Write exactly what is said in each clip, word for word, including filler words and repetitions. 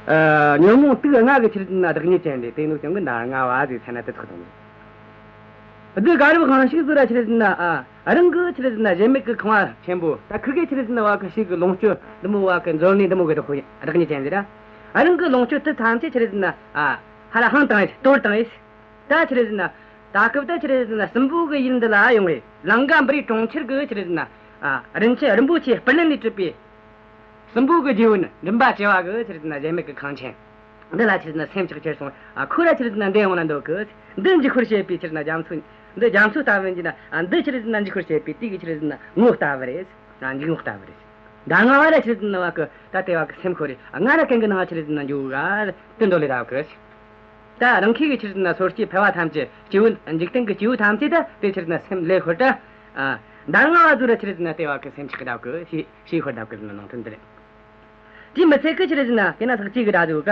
ཨ། ཉོན་མོངས་དུག་ལྔ་གི་ཆི་རེད་ཟེར་ན་བདག་ཉིད་ཅན་རེད། དེ་ནོ་ཀྱང་གི་མདའ་ལྔ་བ་ཟེར་ཚེ་ན་དེ་ཚོགས་དང་། བདུད་དགའ་རབ་དབང་ཕྱུག་ཟེར་ར་ཆི་རེད་ཟེར་ན། ཨ། རང་གི་ཆི་རེད་ཟེར་ན་གཞལ་མེད་ཀྱི་ཁང་བ་ཆེན་པོ་ད་ཁི་གེ་ཆི་རེད་ཟེར་ན་བ་གི་ཞིག་གི་ལོངས་སྤྱོད་འདི་མོ་བ་གི་མཛོད་གནས་འདི་མོ་གི་བདག་ཉིད་ཅན་ཟེར་ར། ཨ། རང་གི་ལོངས་སྤྱོད་དེ་ཐམས་ཅད་ཆི་རེད་ཟེར་ན། ཨ། ཧ་ལ་ཧང་བཏང་ཡེ་གཏོར་བཏང་ཡེ། ད་ཆི་རེད་ཟེར་ན། ད་སྐབས་ད་ཆི་རེད་ཟེར་ན་སྲིན་པོ་གི་ཡུལ་འདི་ལ་ཡོང་བའི་ལང་ཀ་པུ་རིའི་གྲོང་ཁྱེར་གི་ཆི་རེད་ཟེར་ན། ཨ། རིན་ཆེན་རིན་པོ་ཆེ་སྤུར་ལེན་ལས་གྲུབ་པའི་སྲིན་པོ་གི་རྗེ་བོ་ནི་མགྲིན་པ་བཅུ་བ་གི་ཆི་རེད་ཟེར་ན་གཞལ་མེད་ཀྱི་ཁང་ཆེན་འདི་ལ་ཆི་རེད་ཟེར་ན་སེམས་ཆགས་ཁྱེར་སོང་། ཨ། ཁོ་ར་ཆི་རེད་ཟེར་ན་འདི་ཡོང་ན་འདོད་གི། འདི་འཇུག་པར་བྱེད་པའི་ཆི་རེད་ཟེར་ན་རྒྱ་མཚོ། འདི་རྒྱ་མཚོ་ལྟ་བུ་ཡིན་ན། ཨ། འདི་ཆི་རེད་ཟེར་ན་འཇུག་པར་བྱེད་པའི་དུས་ཀྱི་ཆི་རེད་ཟེར་ན་ངོ་ལྟ་བུ་རེད། ཨ། འཇུག་ངོགས་ལྟ་བུ་རེད། མདའ་ལྔ་བ་ར་ཆི་རེད་ཟེར་ན་བ་གི་ད་དེ་བ་གི་སེམས་ཁོ་རེ། ཨ། ང་ར་གན་གི་ནང་ཆི་རེད་ཟེར་ན་འཇུག་ག་དེ་འདོད་ལས་ད་གི། ད་རང་ཁྱེད་ཀྱི་ཆི་རེད་ཟེར་ན་སོ་སྐྱེ་ཕལ་བ་ཐམས་ཅད་སྐྱེ་བོ། འཇིག་རྟེན་གྱི་སྐྱེ་བོ་ཐམས་ཅད་ད་དེ་ཆི་རེད་ཟེར་ན་སེམས་ལས་ཤོར་ད། ཨ། མདའ་ལྔ་བ་ཚོ་ར་ཆི་རེད་ཟེར་ན་དེ་བ་གི་སེམས་ཆགས་ད་གི་ཞེས་ཞེས་ཤོར་ད་གི་ཟེར་ན་ནང་དོན་འདི་རེད། དེ་མི་ཚད་གི་ཆི་རེད་ཟེར་ན་དེ་ན་ལྷག་བཅས་ཀྱི་སྒྲ་འདུག་ག།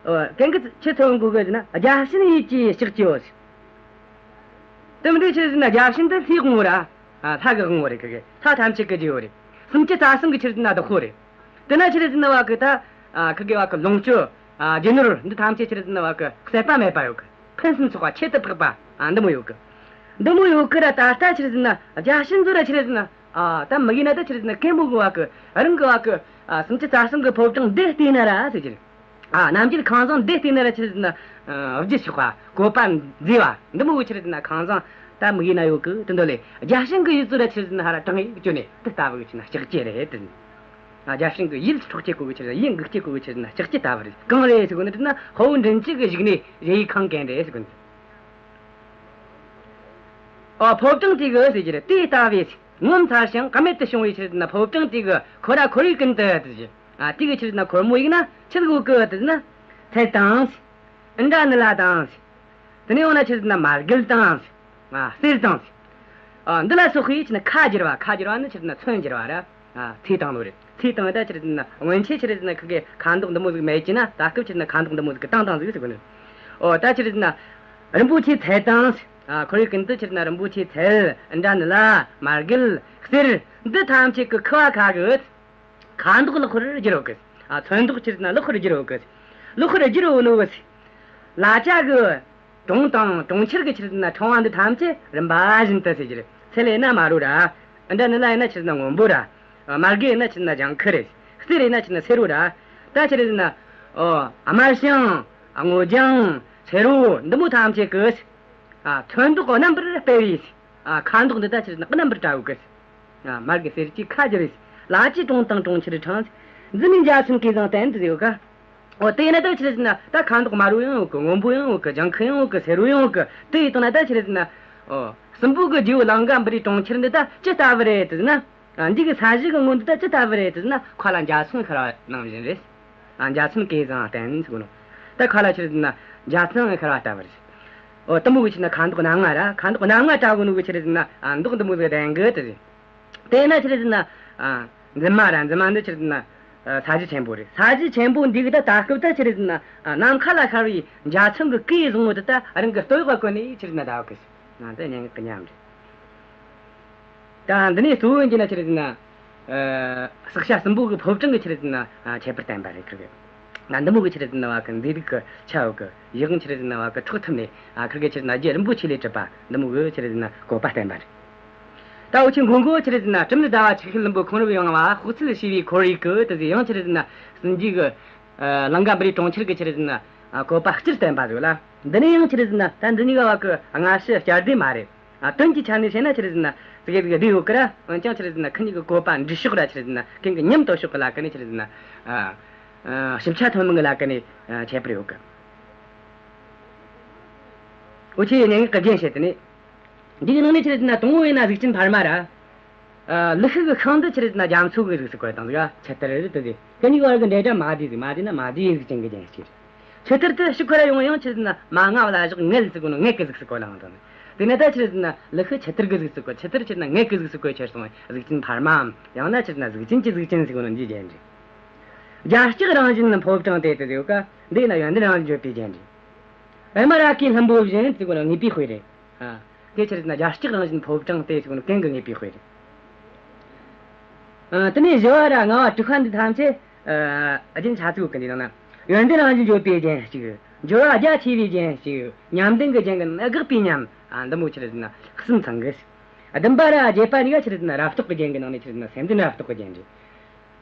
ཨོ། གན་གི་ཆི་ཚོད་འགོ་གི་ཟེར་ན་བརྒྱ་བྱིན་ཡིད་ཀྱིས་ཕྱག་བགྱིའོ་ཟེར། དེ་མི་འདྲ་ཆི་རེད་ཟེར་ན་བརྒྱ་བྱིན་དེ་ལྷའི་དབང་བོ་ར། ཨ། ལྷ་གི་དབང་བོ་རེད། གི་གི་ལྷ་ཐམས་ཅད་གི་རྗེ་བོ་རེད། སུམ་ཅུ་རྩ་གསུམ་གི་ཆི་རེད་ཟེར་ན་བདག་པོ་རེད། དེ་ན་ཆི་རེད་ཟེར་ན་བ་གི་ད། ཨ། གི་གི་བ་གི་ལོངས་སྤྱོད། ཨ། རྒྱུ་ནོར་འདི་ཐམས་ཅད་ཆི་རེད་ཟེར་ན་བ་གི་ཟད་པ་མེད་པ་ཡོད་གི། ཕུན་སུམ་ཚོགས་པ་ཁྱད་དུ་འཕགས་པ། ཨ། འདི་མོ་ཡོད་གི། འདི་མོ་ཡོད་གི་ར་ད་ལྟ་ཆི་རེད་ཟེར་ན་བརྒྱ་བྱིན་ཚོ་ར་ཆི་རེད་ཟེར་ན། ཨ། ད་མི་གི་ན་ད་ཆི་རེད་ཟེར་ན་གན་མོ་གི་བ་གི་རང་གི་བ་གི། ཨ། སུམ་ཅུ་རྩ་གསུམ་གི་ཕོ་བྲང་འདི་བལྟས་ན་ར་ཟེར་གི་རེད། ཨ། རྣམ་རྒྱལ་ཁང་བཟང་འདི་བལྟས་ན་ར་ཆི་རེད་ཟེར་ན། ཨ། བརྗིད་ཆགས་པ་བཀོད་པ་མཛེས་པ་འདི་མོ་གི་ཆི་རེད་ཟེར་ན་ཁང་བཟང་ད་མི་གི་ན་ཡོད་གི་དེ་འདོད་ལས། བརྒྱ་བྱིན་གི་ཡུལ་ཚོ་ར་ཆི་རེད་ཟེར་ན་ཧ་ར་དྲངས་ཡེ་བཅོས་ནས་དེ་ལྟ་བུ་གི་ཆི་ན་ལྕགས་ཀྱུ་རེད་དེ། ཨ། བརྒྱ་བྱིན་གི་ཡིད་འཕྲོག་བྱེད་གོ་གི་ཆི་རེད་ཟེར་ན། ཡིད་འགུག་བྱེད་གོ་གི་ཆི་རེད་ཟེར་ན་ལྕགས་ཀྱུ་ལྟ་བུ་རེད། གང་རེད་ཟེར་གོ་ནི་དེ་ན་ཧོར་འདྲེན་བྱེད་གི་བཞུགས་གནས་གཞལ་ཡས་ཁང་གན་རེད་ཟེར་གོ་ནི། ཨོ། ཕོ་བྲང་དེ་གི་ཟེར་གི་རེད། དེ་ལྟ་བུའི་ངོ་མཚར་ཞིང་རྨད་དུ་བྱུང་བའི་ཆི་རེད་ཟེར་ན་ཕོ་བྲང་དེ་གི་ཁོ་ར་ཁོར་ཡུག་ཀུན་ཏུ་དེ་ཟེར། ཨ། དེ་གི་ཆི་རེད་ཟེར་ན་ཁོར་མོ་ཡིག་ན་ཆི་ཟིག་ཡོད་གི་དེ་ཟེར་ན། མཚལ་དང་། ཨིནྡྲ་ནཱི་ལ་དང་། དེ་ནས་འོ་ན་ཆི་རེད་ཟེར་ན་མར་གད་དང་། ཨ། གསེར་དང་། ཨ། འདི་ལ་སོགས་པའི་ཆི་ན་ཁ་བསྒྱུར་བ། ཁ་བསྒྱུར་བ་ནི་ཆི་རེད་ཟེར་ན་ཚོན་བསྒྱུར་བ་ར། ཨ། ཚོས་བཏང་ནོ་རེད། ཚོས་བཏང་ད་ཆི་རེད་ཟེར་ན་སྔོན་ཆད་ཆི་རེད་ཟེར་ན་ཁི་གེ་ཁ་མདོག་འདི་མོ་ཟིག་མེད་ཀྱི་ན། ད་སྐབས་ཆི་རེད་ཟེར་ན་ཁ་མདོག་འདི་མོ་ཟིག་གི་བཏང་བཏང་ཟིག་ཟེར་གོ་ནི། ཨོ། ད་ཆི་རེད་ཟེར་ན་རིན་པོ་ཆེ་མཚལ་དང་། ཨ། ཁོར་ཡུག་ཀུན་ཏུ་ཆི་རེད་ཟེར་ན་རིན་པོ་ཆེ་མཚལ། ཨིནྡྲ་ནཱི་ལ། མར་གད། གསེར། འདི་ཐམས་ཅད་ཀྱི་ཁུ་བ་ཁ་གི། ཁ་མདོག་ལེགས་པར་བསྒྱུར་ཡོད་གི། ཨ། ཚོན་མདོག་ཆི་རེད་ཟེར་ན་ལེགས་པར་བསྒྱུར་ཡོད་གི། ལེགས་པར་བསྒྱུར་ཡོད་ནོ་གི། ལ་ཅག་གི་གྲོང་དང་གྲོང་ཁྱེར་གི་ཆི་རེད་ཟེར་ན་ཕྲེང་བ་འདི་ཐམས་ཅད་རིམ་པ་བཞིན་དུ་ཟེར་གི་རེད། མཚལ་ཡིན་ན་དམར་པོ་ར། ཨིནྡྲ་ནཱི་ལ་ཡིན་ན་ཆི་རེད་ཟེར་ན་སྔོན་པོ་ར། མར་གད་ཡིན་ན་ཆི་རེད་ཟེར་ན་ལྗང་ཁུ་རེད། གསེར་ཡིན་ན་ཆི་རེད་ཟེར་ན་སེར་པོ་ར། ད་ཆི་རེད་ཟེར་ན། ཨོ། དམར་ཞིང་སྔོ་ལྗང་སེར་པོ་འདི་མོ་ཐམས་ཅད་གི། ཨ། ཚོན་མདོག་རྣམ་པར་སྤེལ་བའི། ཨ། ཁ་མདོག་འདི་ད་ཆི་རེད་ཟེར་ན་རྣམ་པར་བཀྲ་ཡོད་གི། ཨ། མར་གད་གསེར་གྱི་ཁ་བསྒྱུར་རེད། ལ་ཅིག་གྲོང་དང་གྲོང་ཁྱེར་ཕྲེང་། འཛིན་མའི་འཇའ་ཚོན་གོས་བཟང་བསྟན་དུ་ཡོད་ག། ཨོ། དེ་ཡིན་ན་ད་ཆི་རེད་ཟེར་ན་ད་ཁ་མདོག་དམར་པོ་ཡང་ཡོད་གི། སྔོན་པོ་ཡང་ཡོད་གི། ལྗང་ཁུ་ཡང་ཡོད་གི། སེར་པོ་ཡང་ཡོད་གི། དེ་ཡིན་དང་ན་ད་ཆི་རེད་ཟེར་ན། ཨོ། སྲིན་པོ་གི་རྗེ་བོ་ལང་ཀ་པུ་རིའི་གྲོང་ཁྱེར་འདི་ད་ཅི་ལྟ་བུ་རེད་ཟེར་ན། ཨ། འདི་གི་ས་གཞི་གི་ངོས་འདི་ད་ཅི་ལྟ་བུ་རེད་ཟེར་ན། མཁའ་ལ་འཇའ་ཚོན་ཤར་བ་ནང་བཞིན་རེད། ཨ། འཇའ་ཚོན་གོས་བཟང་བསྟན་ཟེར་གོ་ནོ། ད་མཁའ་ལ་ཆི་རེད་ཟེར་ན་འཇའ་ཚོན་ཤར་བ་ལྟ་བུ་རེད། ཨོ། དེ་མོ་གི་ཆི་རེད་ཟེར་ན་ཁ་མདོག་སྣ་ལྔ་ར། ཁ་མདོག་སྣ་ལྔ་བཀྲ་གོ་ནོ་གི་ཆི་རེད་ཟེར་ན། ཨ། མདོག་འདི་མོ་ཟིག་ལྡན་གི་དེ་རེད། དེ་ན་ཆི་རེད་ཟེར་ན། ཨ། འཛིན་མ་ར། འཛིན་མ་འདི་ཆི་རེད་ཟེར་ན། ཨ། ས་གཞི་ཆེན་པོ་རེད། ས་གཞི་ཆེན་པོ་འདི་གི་ད་ད་སྐབས་ད་ཆི་རེད་ཟེར་ན། ཨ། ནམ་མཁའ་ལ་ཤར་བའི་འཇའ་ཚོན་གི་གོས་བཟང་བོ་དེ་ད་རང་གི་སྟོད་གཡོགས་གོན་ནས་ཆི་རེད་ཟེར་ན་ད་བ་གི། ང་ད་སྙན་ངག་གི་ཉམས་རེད། ད་འདི་ནས་གཙོ་བོ་ཡིན་གྱི་ན་ཆི་རེད་ཟེར་ན། ཨ། ཟག་བྱ་སྲིན་པོ་གི་ཕོ་བྲང་གི་ཆི་རེད་ཟེར་ན། ཨ། ཁྱད་པར་བསྟན་པ་རེད། ཁིར་གི། ང་འདི་མོ་གི་ཆི་རེད་ཟེར་ན་བ་གི་མཛེས་སྡུག་གི་ཆ་ཡོད་གི། ཡིད་དབང་ཆི་རེད་ཟེར་ན་བ་གི་འཕྲོག་ཐུབ་ནས། ཨ། ཁིར་གི་ཆི་རེད་ཟེར་ན་རྒྱུ་རིན་པོ་ཆེ་ལས་གྲུབ་པ་འདི་མོ་གི་ཆི་རེད་ཟེར་ན་བཀོད་པ་བསྟན་པ་རེད། ད་འུ་ཆོས་མགོ་མགོ་ཆི་རེད་ཟེར་ན། གྲུབ་ནས་ཟླ་བ་ཆུ་ཤེལ་ལྷུན་པོ་ཁོང་རབ་ཡངས་པ། དཔག་ཚད་བྱེ་བའི་ཁོར་ཡུག་གི་དེ་ཟེར། ཡང་ཆི་རེད་ཟེར་ན་སྲིན་རྗེ་གི། ཨ། ལང་ཀ་པུ་རིའི་གྲོང་ཁྱེར་གི་ཆི་རེད་ཟེར་ན། ཨ། བཀོད་པ་སྤྱིར་བསྟན་པ་ཟིག་ལ། འདི་ནས་ཡང་ཆི་རེད་ཟེར་ན་ད་འདི་གཉིས་ཀ་བ་གི་སྔ་ཕྱི་བསྐྱར་ཟློས་མ་རེད། ཨ། དོན་གྱི་ཆ་ནས་བཤད་ན་ཆི་རེད་ཟེར་ན་ཙི་གེ་ཙི་གེ་བསྡུས་ཡོད་གི་ར། འོན་ཀྱང་ཆི་རེད་ཟེར་ན་ཁི་གཉིས་ཀྱི་བཀོད་པ་འབྲི་ཕྱོགས་ར་ཆི་རེད་ཟེར་ན་གན་གི་ཉམས་དོད་ཕྱོགས་གི་ལ་ཀ་ནས་ཆི་རེད་ཟེར་ན། ཨ། ཨ། ཞིབ་ཆ་ཐོན་མིན་གི་ལ་ཀ་ནས། ཨ། ཁྱད་པར་ཡོད་གི། འུ་ཆོས་སྙན་ངག་གི་རྒྱན་བཤད་དེ་ནས། འདི་གི་ནང་ནས་ཆི་རེད་ཟེར་ན་དང་པོ་ཡིན་ན་གཟུགས་ཅན་འཕར་མ་ར། ཨ། ལི་ཤི་གི་ཤིང་འདི་ཆི་རེད་ཟེར་ན་རྒྱ་མཚོ་གི་གཟུགས་སུ་བཀོད་བཏང་ཟིག། ཨ། ཆུ་གཏེར་རེད་དེ་ཟེར། ཁི་གཉིས་ཀ་བར་གི་འབྲེལ་སྒྲ་མ་བསྡུས་ཟིག། མ་བསྡུས་ན་མ་བསྡུས་གཟུགས་ཅན་གི་རྒྱན་ཞིག་རེད། ཆུ་གཏེར་དེ་ཕྱིར་འཁོར་ར་ཡོང་ཡང་ཆི་རེད་ཟེར་ན་མ་ང་བ་ལ་བཞག་མངལ་ཟེར་གོ་ནོ་མངལ་གི་གཟུགས་སུ་བཀོད་ལ་འོང་དང་། དེ་ནས་ད་ཆི་རེད་ཟེར་ན་ལི་ཤི་ཆུ་གཏེར་གི་གཟུགས་སུ་བཀོད། ཆུ་གཏེར་ཆི་རེད་ཟེར་ན་མངལ་གི་གཟུགས་སུ་བཀོད་ཁྱེར་སོང་། གཟུགས་ཅན་འཕར་མའམ། ཡང་ན་ཆི་རེད་ཟེར་ན་གཟུགས་ཅན་གྱི་གཟུགས་ཅན་ཟེར་གོ་ནོ་འདིའི་རྒྱན་རེད། རྒྱ་སྐྱེགས་རང་བཞིན་ཕོ་བྲང་དེ་དེ་ཡོད་ཀ། འདི་ཡིན་ན་ཡོན་ཏན་རང་བཞིན་བརྗོད་པའི་རྒྱན་རེད། པདྨ་རཱ་གའི་ལྷུན་པོ་བཞིན་ཟེར་གོ་ནོ་ངེས་པའི་དཔེ་རེད། ཨ། དེ་ཆི་རེད་ཟེར་ན་རྒྱ་སྐྱེགས་རང་བཞིན་ཕོ་བྲང་དེ་ཟེར་གོ་ནོ་གན་གི་ངེས་པའི་དཔེ་རེད། ཨ། དེ་ནས་བཞི་བ་ར་ལྔ་བ་དྲུག་པ་འདི་ཐམས་ཅད། ཨ། རྒྱན་ཆ་ཚིག་གི་འདི་ནང་ན། ཡོན་ཏན་རང་བཞིན་བརྗོད་པའི་རྒྱན་གཅིག། སྦྱོར་བ་རྒྱ་ཆེ་བའི་རྒྱན་གཅིག། ཉམས་ལྡན་གྱི་རྒྱན་གྱི་ནང་ནས་དགག་པའི་ཉམས། ཨ། འདི་མོ་ཆི་རེད་ཟེར་ན་གསུམ་ཚང་གི། བདུན་པ་ར་བརྒྱད་པ་གཉིས་ཀ་ཆི་རེད་ཟེར་ན་རབ་རྟོག་གི་རྒྱན་གྱི་ནང་ནས་ཆི་རེད་ཟེར་ན་སེམས་ལྡན་རབ་རྟོག་གི་རྒྱན་རེད།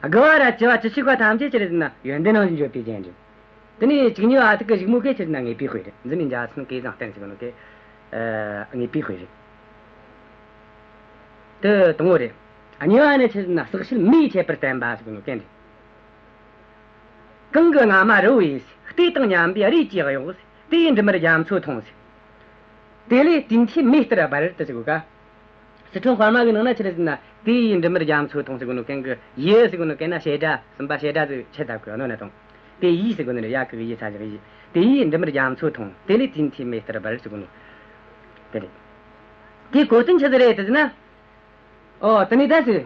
དགུ་བ་ར་བཅུ་བ་བཅུ་གཅིག་པ་ཐམས་ཅད་ཆི་རེད་ཟེར་ན་ཡོན་ཏན་རང་བཞིན་བརྗོད་པའི་རྒྱན་རེད། དེ་ནས་བཅུ་གཉིས་པ་ཨ་ཐུར་གི་གཞུག་མོ་གི་ཆི་རེད་ཟེར་ན་ངེས་པའི་དཔེ་རེད། འཛིན་མའི་འཇའ་ཚོན་གོས་བཟང་བསྟན་ཟེར་གོ་ནོ་གི། ཨ། ངེས་པའི་དཔེ་རེད། དེ་དང་པོ་རེད། གཉིས་པ་ནི་ཆི་རེད་ཟེར་ན་ཟག་བཅས་མེ་ཡི་ཁྱད་པར་བསྟན་པ་ཟེར་གོ་ནོ་གན་རེད། གང་གི་རྔ་མ་རི་བོ་ཡིས། ལྟོས་དང་མཉམ་པའི་རས་ཀྱི་གཡོགས། དེ་ཡིས་འབྲུ་མར་རྒྱ་མཚོ་འཐུང་ཟེར། དེ་ལས་དུས་མཐའི་མེ་ལྟར་འབར་དུ་ཟེར་གོ་ག། སི་ཁྲོན་དཔར་མ་གི་ནང་ན་ཆི་རེད་ཟེར་ན་དེ་ཡིས་འབྲུ་མར་རྒྱ་མཚོ་འཐུང་ཟེར་གོ་ནོ་གན་གི་ཡི་ཟེར་གོ་ནོ་གན་ན་ཞེ་སྒྲ་གསུམ་པ་ཞེ་སྒྲ་ཟིག་ཆད་ད་གི་ནོ་ན་དང་། དེ་ཡིས་ཟེར་གོ་ནོ་ཡ་གི་ཡི་ས་བཞག་ཡིས། དེ་ཡིས་འབྲུ་མར་རྒྱ་མཚོ་འཐུང་། དེ་ལས་དུས་མཐའི་མེ་ལྟར་འབར་ཟེར་གོ་ནོ། དེ་རེད། དེའི་གོ་དོན་ཆི་ཟིག་རེད་དེ་ཟེར་ན། ཨོ། དེ་ནས་ད་ཟེར།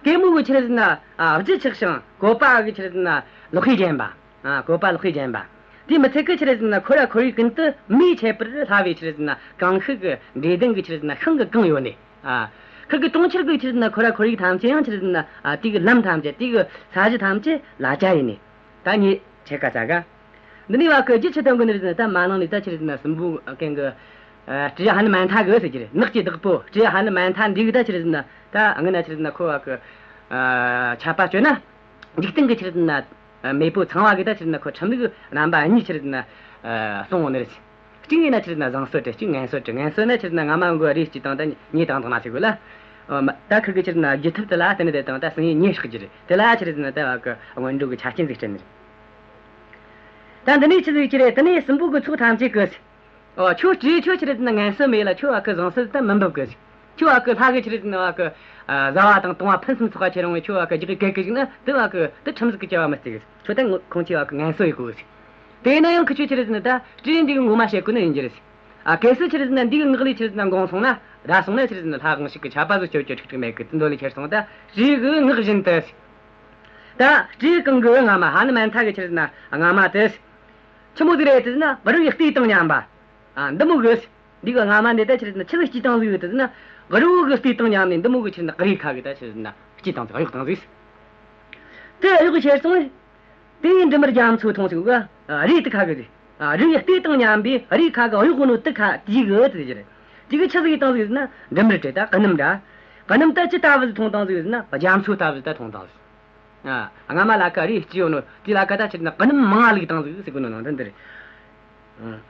གད་མོ་གི་ཆི་རེད་ཟེར་ན། ཨ། བརྗིད་ཆགས་ཤིང་གོ་པ་གི་ཆི་རེད་ཟེར་ན་ལག་པས་བརྒྱན་པ། ཨ། གོ་པ་ལག་པས་བརྒྱན་པ། དེ་མི་ཚད་གི་ཆི་རེད་ཟེར་ན་ཁོ་ར་ཁོར་ཡུག་ཀུན་ཏུ་མེ་ཁྱད་པར་སླ་བའི་ཆི་རེད་ཟེར་ན་གང་ཤུགས་གི་འབྲས་ལྡན་གི་ཆི་རེད་ཟེར་ན་ཤིང་གིས་གང་ཡོད་ནས། ཨ། ཁུར་གི་གྲོང་ཁྱེར་གི་ཆི་རེད་ཟེར་ན་ཁོ་ར་ཁོར་ཡུག་ཐམས་ཅད་ཡང་ཆི་རེད་ཟེར་ན། ཨ། དེ་གི་ལམ་ཐམས་ཅད། དེ་གི་ས་གཞི་ཐམས་ཅད་ལ་ཆ་ཡིན་ནས། ད་ངས་ཁྱེད་ཀ་ས་ག། འདི་ནས་བ་གི་རྒྱུ་ཆི་ཐོན་གི་ནི་རེད་ཟེར་ན། ད་མ་ནང་ནས་ད་ཆི་རེད་ཟེར་ན་སྲིན་པོ་གན་གི། ཨ། སྤྲེའུ་ཧ་ནུ་མན་ཐ་གི་ཟེར་གི་རེད། ནགས་ཀྱི་བདག་པོ་སྤྲེའུ་ཧ་ནུ་མན་ཐ་འདི་གི་ད་ཆི་རེད་ཟེར་ན། ད་སྔོན་ན་ཆི་རེད་ཟེར་ན་ཁོ་བ་གི། ཨ། ཆད་པ་གཅོད་ན། འཇིག་རྟེན་གི་ཆི་རེད་ཟེར་ན། ཨ། མེས་པོ་ཚངས་པ་གི་ད་ཆི་རེད་ཟེར་ན་ཁོ་ཁྲིམས་ལུགས་རྣམ་པ་གཉིས་ཆི་རེད་ཟེར་ན། ཨ། གསུངས་ཡོད་ནི་རེད། གཅིག་ཡིན་ན་ཆི་རེད་ཟེར་ན་བཟང་གསོད་རེད། གཅིག་ངན་གསོད་རེད། ངན་གསོད་ན་ཆི་རེད་ཟེར་ན་རྔ་མ་གི་རས་གཅིག་བཏང་། ད་མྱེ་བཏང་བཏང་ན་ཟེར་གོ་ལ། ཨོ། མ། ད་ཁུར་གི་ཆི་རེད་ཟེར་ན་རྒྱུ་ཐབས་དེ་ལ་བརྟེན་ནས་དེ་བཏང་། ད་སང་ཉིན་མྱེ་ཤོར་རྒྱུ་རེད། དེ་ལ་ཆི་རེད་ཟེར་ན་ད་བ་གི་སྔོན་འགྲོ་གི་ཆ་རྐྱེན་ཟིག་སྤྲད་ནི་རེད། ད་འདི་ནས་ཆི་ཟིག་གི་རེད། དེ་ནས་སྲིན་པོ་གི་ཚོགས་ཐམས་ཅད་གིས། ཨོ། ཁྱོད་སྤྲེའུ་ཁྱོད་ཆི་རེད་ཟེར་ན་ངན་གསོད་མེད་ལ། ཁྱོད་བ་གི་བཟང་གསོད་ད་མི་འབབ་གི། ཁྱོད་བ་གི་ལྷ་གི་ཆི་རེད་ཟེར་ན་བ་གི། ཨ། བཟའ་བ་དང་བཏུང་བ་ཕུན་སུམ་ཚོགས་པ་ཁྱེར་ཡོང་བས། ཁྱོད་བ་གི་རྒྱག་གི་གེ་གི་ཟིག་ན། དེ་བ་གི་དེ་ཁྲིམས་ཟིག་གི་བཅའ་བ་མི་བརྩི་གི། ཁྱོད་ད་ཁོང་ཆོས་བ་གི་ངན་གསོད་ཡེད་གོ་གི། དེ་ན་ཡང་ཁི་ཆོས་ཆི་རེད་ཟེར་ན་ད་སྤྲེའུ་འདི་གི་ངོ་མ་བཤད་གོ་ནི་ཡིན་རྒྱུ་རེད། ཨ། གལ་སྲིད་ཆི་རེད་ཟེར་ན་འདི་གི་ངག་ལས་ཆི་རེད་ཟེར་ན་འགོངས་སོང་ན། ར་སོང་ན་ཆི་རེད་ཟེར་ན་ལྷ་གང་ཞིག་གི་ཆད་པ་ཟིག་གཅོད་རྒྱུ་ཁྲིག་ཁྲིག་མེད་གི། དེ་འདོད་ལས་ཁྱེར་སོང་། ད་སྤྲེའུ་གི་ངག་བཞིན་དུ། ད་སྤྲེའུ་གང་གི་རྔ་མ། ཧ་ནུ་མན་ཐ་གི་ཆི་རེད་ཟེར་ན་རྔ་མ་དེ། ཆི་མོ་ཟིག་རེད་དེ་ཟེར་ན་རི་ཡི་ལྟོས་དང་མཉམ་པ། ཨ། འདི་མོ་གི། འདི་གི་རྔ་མ་འདི་ད་ཆི་རེད་ཟེར་ན་ཆི་ལ་སྐྱེས་བཏང་ཟིག་ཡོད་དེ་ཟེར་ན། རི་བོ་གི་ལྟོས་དང་མཉམ་ནས་འདི་མོ་གི་ཆི་རེད་ཟེར་ན་རས་ཁ་གི་ད་ཆི་རེད་ཟེར་ན་སྐྱེས་བཏང་ཟིག་གཡོགས་བཏང་ཟིག་དེ་གཡོགས་ཁྱེར་སོང་། དེ་ཡིས་འབྲུ་མར་རྒྱ་མཚོ་འཐུང་ཟེར་གོ་ག། ཨ། རས་དེ་ཁ་གི་རེད། ཨ། རི་ཡི་ལྟོས་དང་མཉམ་པའི་རས་ཁ་གི་གཡོགས་ནོ་དེ་ཁ་དེ་གི་དེ་ཟེར་རེད། དེ་གི་ཆི་ཟིག་བཏང་ཟིག་ཟེར་ན་འབྲུ་མར་དེ་ད་སྣུམ་ར། སྣུམ་ད་ཅི་ལྟ་བུ་ཟིག་འཐུང་བཏང་ཟིག་ཟེར་ན་རྒྱ་མཚོ་ལྟ་བུ་ད་འཐུང་བཏང་ཟིག་ཨ། རྔ་མ་ལ་ཁ་རས་སྐྱེས་ཡོད་ནོ་དེ་ལ་ཁ་ད་ཆི་རེད་ཟེར་ན་སྣུམ་མང་ང་བླུགས་བཏང་ཟིག་ཟེར་གོ་ནོ་ནང་དོན་འདི་རེད། ཨ།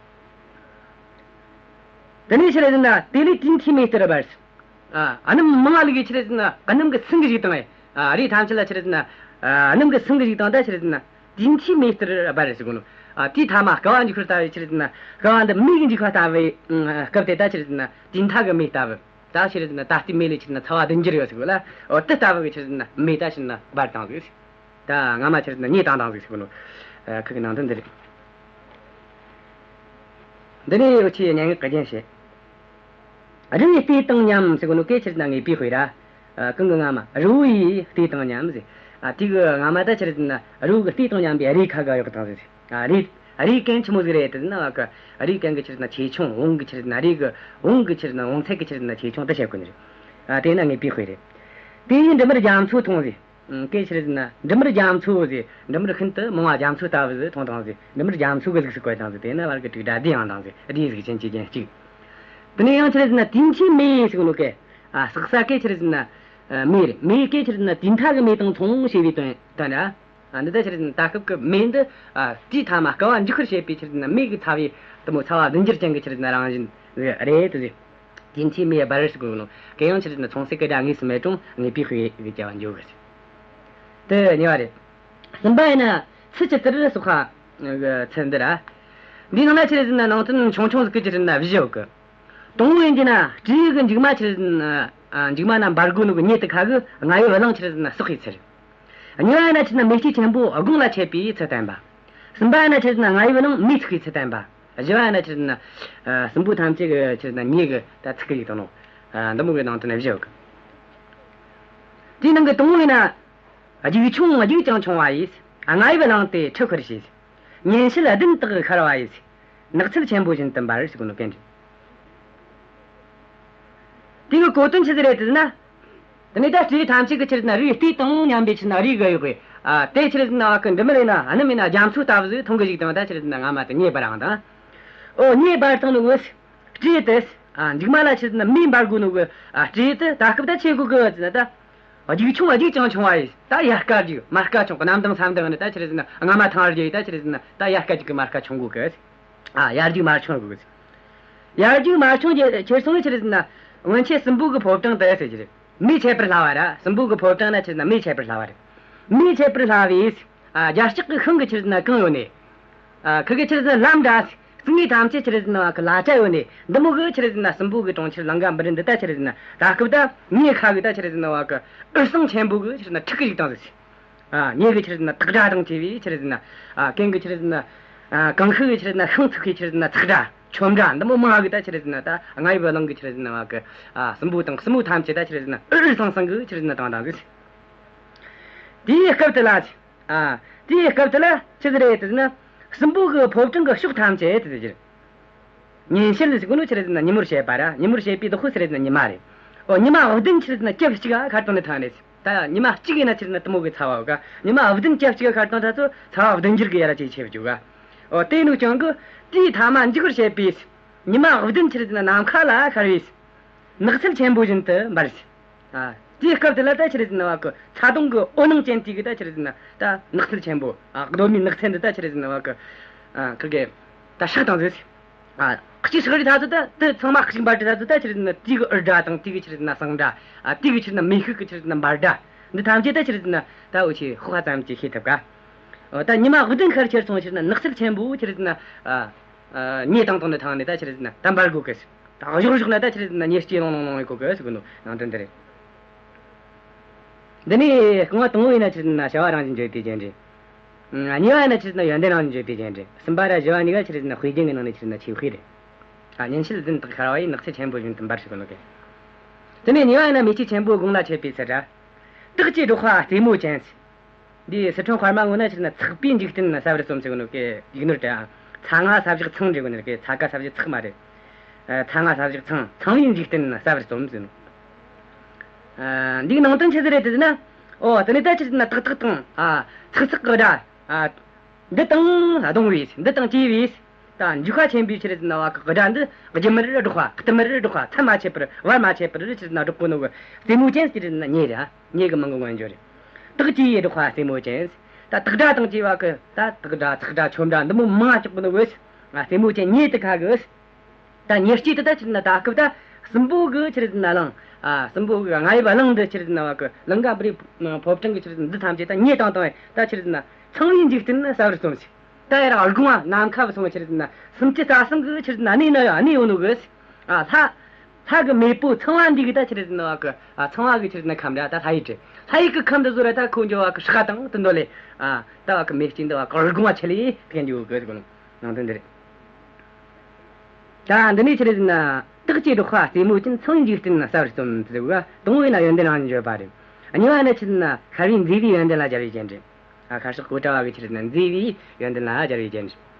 དེ་ནས་ཆི་རེད་ཟེར་ན་དེ་ལས་དུས་མཐའི་མེ་ལྟར་འབར། ཨ། སྣུམ་མང་ང་བླུགས་གི་ཆི་རེད་ཟེར་ན་སྣུམ་གི་སིང་གི་ཞིག་བཏང་ངས། ཨ། རས་ཐམས་ཅད་ལ་ཆི་རེད་ཟེར་ན། ཨ། སྣུམ་གི་སིང་གི་ཞིག་བཏང་། ད་ཆི་རེད་ཟེར་ན་དུས་མཐའི་མེ་ལྟར་འབར་ཟེར་གོ་ནོ། ཨ། དུས་ཐ་མ་བསྐལ་བ་འཇིག་པར་ལྟ་བུའི་ཆི་རེད་ཟེར་ན་བསྐལ་བ་འདི་མེ་གིས་འཇིག་པ་ལྟ་བུའི། ཨ། སྐབས་དེ་ད་ཆི་རེད་ཟེར་ན་དུས་མཐའ་གི་མེ་ལྟ་བུ། ད་ཆི་རེད་ཟེར་ན་ད་ལྟའི་མེ་ལས་ཆི་རེད་ཟེར་ན་ཚ་བ་བདུན་འགྱུར་ཡོད་ཟེར་གོ་ལ། འོ། དེ་ལྟ་བུ་གི་ཆི་རེད་ཟེར་ན་མེ་ད་ཆི་རེད་ཟེར་ན་འབར་བཏང་ཟིག་ད་རྔ་མ་ཆི་རེད་ཟེར་ན་མྱེ་བཏང་བཏང་ཟིག་ཟེར་གོ་ནོ། ཨ། ཁུར་གི་ནང་དོན་འདི་རེད། འདི་ནས་འུ་ཆོས་སྙན་ངག་གི་རྒྱན་བཤད། རི་ཡི་ལྟོས་དང་མཉམ་ཟེར་གོ་ནོ་གན་ཆི་རེད་ཟེར་ན་ངེས་པའི་དཔེ་ར། ཨ། གང་གི་རྔ་མ། རི་བོ་ཡི་ལྟོས་དང་མཉམ་ཟེར། ཨ། དེ་གི་རྔ་མ་ད་ཆི་རེད་ཟེར་ན་རི་བོ་གི་ལྟོས་དང་མཉམ་པའི་རས་ཁ་གི་གཡོགས་བཏང་ཟིག་ཨ། རས། རས་གན་ཆི་མོ་ཟིག་རེད་དེ་ཟེར་ན་བ་གི། རས་གན་གི་ཆི་རེད་ཟེར་ན་ཆེ་ཆུང་། བོངས་གི་ཆི་རེད་ཟེར་ན་རས་གི། བོངས་གི་ཆི་རེད་ཟེར་ན་བོངས་ཚད་གི་ཆི་རེད་ཟེར་ན་ཆེ་ཆུང་དེ་བཤད་གོ་ནི་རེད། ཨ། དེ་ན་ངེས་པའི་དཔེ་རེད། དེ་ཡིས་འབྲུ་མར་རྒྱ་མཚོ་འཐུང་ཟེར། ཨང་། གན་ཆི་རེད་ཟེར་ན་འབྲུ་མར་རྒྱ་མཚོ་ཟེར། འབྲུ་མར་ཤིན་ཏུ་མང་བ་རྒྱ་མཚོ་ལྟ་བུ་ཟིག་འཐུང་བཏང་ཟེར། འབྲུ་མར་རྒྱ་མཚོ་གི་གཟུགས་སུ་བཀོད་བཏང་ཟེར། དེ་ན་བར་གི་དྲུག་སྒྲ་བསྡུས་ཡང་བཏང་ཟེར། བསྡུས་གཟུགས་ཅན་གྱི་རྒྱན་གཅིག་དེ་ནས་ཡང་ཆི་རེད་ཟེར་ན་དུས་མཐའི་མེ་ཟེར་གོ་ནོ་གན། ཨ། ཟག་ས་གན་ཆི་རེད་ཟེར་ན་མེ་རེད། མེ་གན་ཆི་རེད་ཟེར་ན་དུས་མཐའ་གི་མེ་དང་མཚུངས་ཞེས་པའི་དོན་དོན་ར། ཨ། འདི་ད་ཆི་རེད་ཟེར་ན་ད་སྐབས་ཀྱི་མེ་འདི། ཨ། དུས་ཐ་མ་བསྐལ་བ་འཇིག་པར་བྱེད་པའི་ཆི་རེད་ཟེར་ན་མེ་གི་ཚ་བའི་དེ་མོ་ཚ་བ་བདུན་འགྱུར་ཅན་གྱི་ཆི་རེད་ཟེར་ན་རང་བཞིན་རེད་དེ་ཟེར། དུས་མཐའི་མེ་འབར་ཟེར་གོ་ནོ་གན་ཡང་ཆི་རེད་ཟེར་ན་མཚུངས་གསལ་གྱི་སྒྲ་དངོས་སུ་མེད་རུང་ངེས་པའི་དཔེ་གི་བྱ་བ་འཇོག་གི་ཟེར། དེ་གཉིས་པ་རེད། གསུམ་པ་ཡིན་ན་ཚུལ་ཇི་ལྟར་སོགས་པ་གི་ཚུལ་འདི་ར། འདིའི་ནང་ན་ཆི་རེད་ཟེར་ན་ནང་དོན་ཆུང་ཆུང་ཟིག་གི་ཆི་རེད་ཟེར་ན་བཞི་ཡོད་གི། དང་པོ་ཡིན་རྒྱུ་ན་སྤྲེའུ་གི་མཇུག་མ་ཆི་རེད་ཟེར་ན། ཨ། མཇུག་མ་ན་འབར་གོ་ནོ་གི་མྱེ་དེ་ཁ་གི་རྔ་ཡབ་གླིང་ཆི་རེད་ཟེར་ན་སྲེག་གི་ཚུལ། གཉིས་པ་ཡིན་ན་ཆི་རེད་ཟེར་ན་མེ་ལྕེ་ཆེན་པོ་དགུང་ལ་མཆེད་པའི་ཚུལ་བསྟན་པ། གསུམ་པ་ཡིན་ན་ཆི་རེད་ཟེར་ན་རྔ་ཡབ་གླིང་མེས་ཚིག་གི་ཚུལ་བསྟན་པ། བཞི་པ་ཡིན་ན་ཆི་རེད་ཟེར་ན། ཨ། སྲིན་པོ་ཐམས་ཅད་གི་ཆི་རེད་ཟེར་ན་མྱེ་གིས་ད་ཚིག་གི་ཡིག་དང་ནོ། ཨ། འདི་མོ་གི་ནང་དོན་བཞི་ཡོད་གི། དེའི་ནང་གི་དང་པོ་ཡིན་ན། རྒྱུག་ཆུང་རྒྱུག་ཀྱང་ཆུང་བ་ཡིས། རྔ་ཡབ་གླིང་དེ་འཁྲུ་ཤར་བྱས། ཉིན་བྱེད་བདུན་དག་ཤར་བ་ཡིས། ནགས་ཚལ་ཆེན་པོ་བཞིན་དུ་འབར་ཟེར་གོ་ནོ་གན་རེད། དེ་གི་གོ་དོན་ཆི་ཟིག་རེད་ཟེར་ན། དེ་ནས་ད་སྤྲེའུ་ཐམས་ཅད་ཀྱི་ཆི་རེད་ཟེར་ན་རས་ལྟོས་དང་མཉམ་པའི་ཆི་རེད་ཟེར་ན་རས་གི་གཡོགས་པའི། ཨ། དེ་ཆི་རེད་ཟེར་ན་བ་གི་འབྲུ་མར་ཡིན་ན། ཨ། སྣུམ་ཡིན་ན། རྒྱ་མཚོ་ལྟ་བུ་ཟིག་འཐུང་གི་བཅུག་བཏང་། ད་ཆི་རེད་ཟེར་ན་རྔ་མ་དེ་མྱེ་འབར་བཏང་། ཨོ། མྱེ་འབར་བཏང་ནོ་གི་སྤྲེའུ་དེ། ཨ། མཇུག་མ་ལ་ཆི་རེད་ཟེར་ན་མེ་འབར་དགོས་ནོ་གི། ཨ། སྤྲེའུ་དེ་ད་སྐབས་ད་ཆི་དགོས་གི་ཟེར་ན། ད་རྒྱུག་ཆུང་བ། རྒྱུག་ཅང་ཆུང་བ་ཡིན། ད་ཡལ་ག་རྒྱུག་མར་ག་ཆུང་གི། གནམ་དྭངས་ས་དྭངས་ནི་ད་ཆི་རེད་ཟེར་ན་རྔ་མ་ཐང་རྒྱུག་ཡིན། ད་ཆི་རེད་ཟེར་ན་ད་ཡལ་ག་རྒྱུག་གི་མར་ག་ཆུང་དགོས་གི། ཨ། ཡར་རྒྱུག་མར་ཆུང་དགོས་གི། ཡར་རྒྱུག་མར་ཆུང་གི་ཁྱེར་སོང་ནི་ཆི་རེད་ཟེར་ན། སྔོན་ཆད་སྲིན་པོ་གི་ཕོ་བྲང་དེ་ཟེར་གྱི་རེད། མེ་མཆེད་པར་སླ་བ་ར། སྲིན་པོ་གི་ཕོ་བྲང་ན་ཆི་རེད་ཟེར་ན་མེ་མཆེད་པར་སླ་བ་རེད། མེ་མཆེད་པར་སླ་བས། ཨ། རྒྱ་སྐྱེགས་ཀྱི་ཤིང་གི་ཆི་རེད་ཟེར་ན་གང་ཡོད་ནས། ཨ། ཁི་གི་ཆི་རེད་ཟེར་ན་ལམ་འདྲ། རྩིག་ངོས་ཐམས་ཅད་ཆི་རེད་ཟེར་ན་བ་གི་ལ་ཆ་ཡོད་ནས། འདི་མོ་གི་ཆི་རེད་ཟེར་ན་སྲིན་པོ་གི་གྲོང་ཁྱེར་ལང་ཀ་པུ་རི་འདི་ད་ཆི་རེད་ཟེར་ན་ད་སྐབས་ད་མེ་ཁ་གི་ད་ཆི་རེད་ཟེར་ན་བ་གི་འུར་ཟིང་ཆེན་པོ་གི་ཆི་རེད་ཟེར་ན་འཁྲུག་གི་བཅུག་བཏང་ཟིག། ཨ། མྱེ་གི་ཆི་རེད་ཟེར་ན་དག་སྒྲ་དང་བཅས་པའི་ཆི་རེད་ཟེར་ན། ཨ། གན་གི་ཆི་རེད་ཟེར་ན། ཨ། གང་ཤུ་གི་ཆི་རེད་ཟེར་ན་ཤིང་འཚིག་གི་ཆི་རེད་ཟེར་ན་ཚག་སྒྲ། ཆོམ་སྒྲ། འདི་མོ་མང་གི་ད་ཆི་རེད་ཟེར་ན་ད་རྔ་ཡབ་གླིང་གི་ཆི་རེད་ཟེར་ན་བ་གི། ཨ། སྲིན་པོ་དང་སྲིན་མོ་ཐམས་ཅད་ད་ཆི་རེད་ཟེར་ན་འུར་ཟིང་ཟིང་གི་ཆི་རེད་ཟེར་ན་བཏང་བཏང་གི། དེའི་སྐབས་དེ་ལ། ཨ། དེའི་སྐབས་དེ་ལ་ཆི་ཟིག་རེད་ཟེར་ན། སྲིན་པོ་གི་ཕོ་བྲང་གི་ཕྱོགས་ཐམས་ཅད་དེ་ཟེར། ཉིན་ཞལ་ཟེར་གོ་ནོ་ཆི་རེད་ཟེར་ན་ཉིན་མོར་བྱེད་པ་ར། ཉིན་མོར་བྱེད་པའི་བདག་པོ་ཆི་རེད་ཟེར་ན་ཉི་མ་རེད། ཨོ། ཉི་མ་བདུན་ཆི་རེད་ཟེར་ན་སྐབས་གཅིག་ག་ཁར་བཏང་ནི་ཐང་རེད། ད་ཉི་མ་གཅིག་ཡིན་ན་ཆི་རེད་ཟེར་ན་དེ་མོ་གི་ཚ་བ་ག། ཉི་མ་བདུན་སྐབས་གཅིག་ག་ཁར་བཏང་ད་ཚོ་ཚ་བ་བདུན་འགྱུར་གི་ཡར་ར་ཇེ་ཆེ་བ་འགྱོ་ག། ཨོ། དེ་ནོ་ཀྱང་གི་དེའི་ཐ་མ་འཇིག་པར་བྱེད་པའི་ཉི་མ་བདུན་ཆི་རེད་ཟེར་ན་ནམ་མཁའ་ལ་ཤར་བའི་ནགས་ཚལ་ཆེན་པོ་བཞིན་དུ་འབར་ཞིང་། ཨ། དེའི་སྐབས་དེ་ལ་ད་ཆི་རེད་ཟེར་ན་བ་གི་ཚ་གདུང་གི་འོད་སྣང་ཅན་དེ་གི་ད་ཆི་རེད་ཟེར་ན་ད་ནགས་ཚལ་ཆེན་པོ། ཨ། གདོད་མའི་ནགས་ཚལ་འདི་ད་ཆི་རེད་ཟེར་ན་བ་གི། ཨ། ཁི་གེ་ད་ཧྲག་བཏང་ཟིག། ཨ། གཅིག་ཧྲག་རི་ཐ་ཚོ་ད་དེ་ཚང་མ་གཅིག་འབར་རི་ཐ་ཚོ་ད་ཆི་རེད་ཟེར་ན་དེ་གི་འུར་སྒྲ་དང་། དེ་གི་ཆི་རེད་ཟེར་ན་ཟིང་སྒྲ། ཨ། དེ་གི་ཆི་རེད་ཟེར་ན་མེ་ཤུགས་གི་ཆི་རེད་ཟེར་ན་འབར་སྒྲ། འདི་ཐམས་ཅད་ད་ཆི་རེད་ཟེར་ན་ད་འུ་ཆོས་ཤོག་ཁ་ཙམ་གྱིས་ཤེས་ཐུབ་ག། ཨོ། ད་ཉི་མ་བདུན་ཁར་ཁྱེར་སོང་ཆི་རེད་ཟེར་ན་ནགས་ཚལ་ཆེན་པོ་ཆི་རེད་ཟེར་ན། ཨ། ཨ། མྱེ་བཏང་བཏང་ནི་ཐང་ནས་ད་ཆི་རེད་ཟེར་ན་ད་འབར་གོ་གི། ད་གཞོགས་གཞོགས་ན་ད་ཆི་རེད་ཟེར་ན་མྱེ་ལྕེ་ལོང་ལོང་ལོང་ཡེ་གོ་གི་ཟེར་གོ་ནོ་ནང་དོན་འདི་རེད། འདི་ནས་རྐང་བ་དང་པོ་ཡིན་ན་ཆི་རེད་ཟེར་ན་བྱ་བ་རང་བཞིན་བརྗོད་པའི་རྒྱན་རེད། ཨ། གཉིས་པ་ཡིན་ན་ཆི་རེད་ཟེར་ན་ཡོན་ཏན་རང་བཞིན་བརྗོད་པའི་རྒྱན་རེད། གསུམ་པ་ར་བཞི་བ་གཉིས་ཀ་ཆི་རེད་ཟེར་ན་དཔེ་རྒྱན་གྱི་ནང་ནས་ཆི་རེད་ཟེར་ན་ཆོས་དཔེ་རེད། ཨ། ཉིན་ཞལ་བདུན་དག་ཤར་བ་ཡིས། ནགས་ཚལ་ཆེན་པོ་བཞིན་དུ་འབར་ཞིང་གོ་ནོ་གི། དེ་ནས་གཉིས་པ་ཡིན་ན་མེ་ལྕེ་ཆེན་པོ་དགུང་ལ་མཆེད་པའི་ཚུལ་ར། སྟག་ཀྱི་སྒྲོག་པ་རྩེ་མོ་ཅན། འདི་སི་ཁྲོན་དཔར་མ་ངོ་ན་ཆི་རེད་ཟེར་ན་ཚགས་པའི་འཇིག་རྟེན་ཟ་བར་རྩོམ་ཟེར་གོ་ནོ་གི་ཡིག་ནོར་དེ། ཨ། ཚ་ང་ས་བཞག་ཚང་འབྲི་གོ་ནོ་གི། ཚ་ག་ས་བཞག་ཚག་མ་རེད། ཨ། ཚ་ང་ས་བཞག་ཚང་། ཚང་བའི་འཇིག་རྟེན་ཟ་བར་རྩོམ་ཟེར་ནོ། ཨ། འདིའི་ནང་དོན་ཆི་ཟིག་རེད་ཟེར་ན། ཨོ། དེ་ནས་ད་ཆི་རེད་ཟེར་ན་ཏག་ཏག་དང་། ཨ། ཚག་ཚག་གི་སྒྲ། ཨ། འདི་དང་བསྡོངས་པས། འདི་དང་བཅས་པས། ད་འཇིགས་པ་ཆེན་པོའི་ཆི་རེད་ཟེར་ན་བ་གི་སྒྲ་འདི་རྒྱུན་མར་སྒྲོག་པ། བསྟུད་མར་སྒྲོག་པ། མཚམས་མ་ཆད་པར། བར་མ་ཆད་པར་ཆི་རེད་ཟེར་ན་སྒྲོག་གོ་ནོ་གི་རྩེ་མོ་ཅན་ཟེར་ན་མྱེ་རེད། མྱེ་གི་མིང་གི་མངོན་བརྗོད་རེད། སྟག་ཀྱི་སྒྲོག་པ་རྩེ་མོ་ཅན། ད་སྟག་སྒྲ་དང་བཅས་པ་གི་ད་སྟག་སྒྲ་ཚག་སྒྲ་ཆོམ་སྒྲ་འདི་མོ་མང་སྒྲོག་གོ་ནོ་གི། ཨ། རྩེ་མོ་ཅན་མྱེ་དེ་ཁ་གི། ད་མྱེ་ལྕེ་དེ་ད་ཆི་རེད་ཟེར་ན་ད་སྐབས་ད་སྲིན་པོ་གི་ཆི་རེད་ཟེར་ན་གླིང་། ཨ། སྲིན་པོ་གི་རྔ་ཡབ་གླིང་འདི་ཆི་རེད་ཟེར་ན་བ་གི་ལང་ཀ་པུ་རི་ཕོ་བྲང་གི་ཆི་རེད་ཟེར་ན་འདི་ཐམས་ཅད་ད་མྱེ་བཏང་བཏང་བས། ད་ཆི་རེད་ཟེར་ན་ཚངས་པའི་འཇིག་རྟེན་ཟ་བར་རྩོམ་ཞིང་། ད་ཡར་དགུང་ང་ནམ་མཁའ་བུད་སོང་། ཆི་རེད་ཟེར་ན་སུམ་ཅུ་རྩ་གསུམ་གི་ཆི་རེད་ཟེར་ན་གནས་ན་ཡང་གནས་ཡོད་ནོ་གི། ཨ། ལྷ། ལྷ་གི་མེས་པོ་ཚངས་པ་འདི་གི་ད་ཆི་རེད་ཟེར་ན་བ་གི། ཨ། ཚངས་པ་གི་ཆི་རེད་ཟེར་ན་ཁམས་ར། ད་ལྷ་ཡུལ་རེད། ལྷ་ཡུལ་གི་ཁམས་འདི་ཚོ་ར་ད་ཁོ་འགྱོ་བ་གི་སྲེག་དང་དེ་འདོད་ལས། ཨ། ད་བ་གི་མེ་ལྕེ་འདི་བ་གི་དགུང་ང་ཆེ་ལེ་ཐེན་འགྱོ་གི་ཟེར་གོ་ནོ་ནང་དོན་འདི་རེད། ད་འདི་ནས་ཆི་རེད་ཟེར་ན་སྟག་ཅེས་སྒྲོག་པ་རྩེ་མོ་ཅན། ཚངས་པའི་འཇིག་རྟེན་ཟ་བར་རྩོམ་ཟེར་བ། དང་པོ་ཡིན་ན་ཡོན་ཏན་རང་བཞིན་བརྗོད་པ་རེད། གཉིས་པ་ཡིན་ན་ཆི་རེད་ཟེར་ན་ཤར་བའི་མཛེས་པའི་ཡོན་ཏན་ལ་སྦྱར་བའི་རྒྱན་རེད། ཨ། ཤར་ཕྱོགས་གཽ་ཌ་བ་གི་ཆི་རེད་ཟེར་ན་མཛེས་པའི་ཡོན་ཏན་ལ་སྦྱར་བའི་རྒྱན་རེད།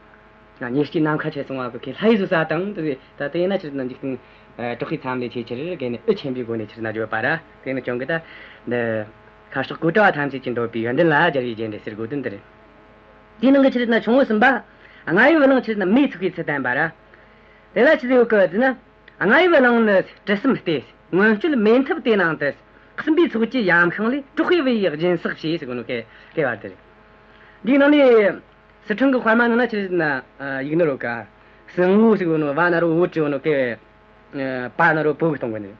ཨ། མྱེ་ལྕེ་ནམ་མཁའ་ཆེ་སོང་བ་གི་ཁོས་ལྷ་ཡུལ་ཟོས་ས་དང་དེ། ད་དེ་ཡིན་ན་ཆི་རེད་ཟེར་ན་འཇིག་རྟེན་དྲག་པོའི་མཚམས་ལས་ཆེས་ཆེར་དགེ་ནི་འུད་ཆེན་པོའི་སྒོ་ནས་ཆི་རེད་ཟེར་ན་བརྗོད་པ་ར། དེ་ནི་ཀྱང་གི་ད་འདི་ཤར་ཕྱོགས་གཽ་ཌ་བ་ཐམས་ཅད་ཀྱིས་འདོད་པའི་ཡོན་ཏན་ལ་སྦྱར་བའི་རྒྱན་རེད་ཟེར་དགོས་དོན་འདི་རེད། དེའི་ནང་གི་ཆི་རེད་ཟེར་ན་ཆུང་ངུ་གསུམ་པ། རྔ་ཡབ་གླིང་ཆི་རེད་ཟེར་ན་མེས་ཚིག་པའི་ཚུལ་བསྟན་པ་ར། དེ་ལ་ཆི་ཟིག་ཡོད་གི་ཟེར་ན། རྔ་ཡབ་གླིང་ནི་དྲི་ཟམ་སྟེ། མངོན་སྤྱོད་མེ་ཐབ་དེ་ནང་དུ། སྲིན་པོའི་ཚོགས་ཀྱིས་ཡམ་ཤིང་ལས། དྲག་པོའི་བུ་ཡིས་སྦྱིན་སྲེག་བྱས་ཟེར་གོ་ནོ་གི་སྐད་བར་དེ་རེད། འདིའི་ནང་ནས་སི་ཁྲོན་གི་དཔར་མ་ནང་ན་ཆི་རེད་ཟེར་ན་ཡིག་ནོར་ཡོད་ཀ། སྲིན་མོ་ཟེར་གོ་ནོ་བ་ན་རོ་བོ་བྲིས་ཡོད་ནོ་གི། པ་ན་རོ་པོ་གི་སྟོན་གོ་ནི།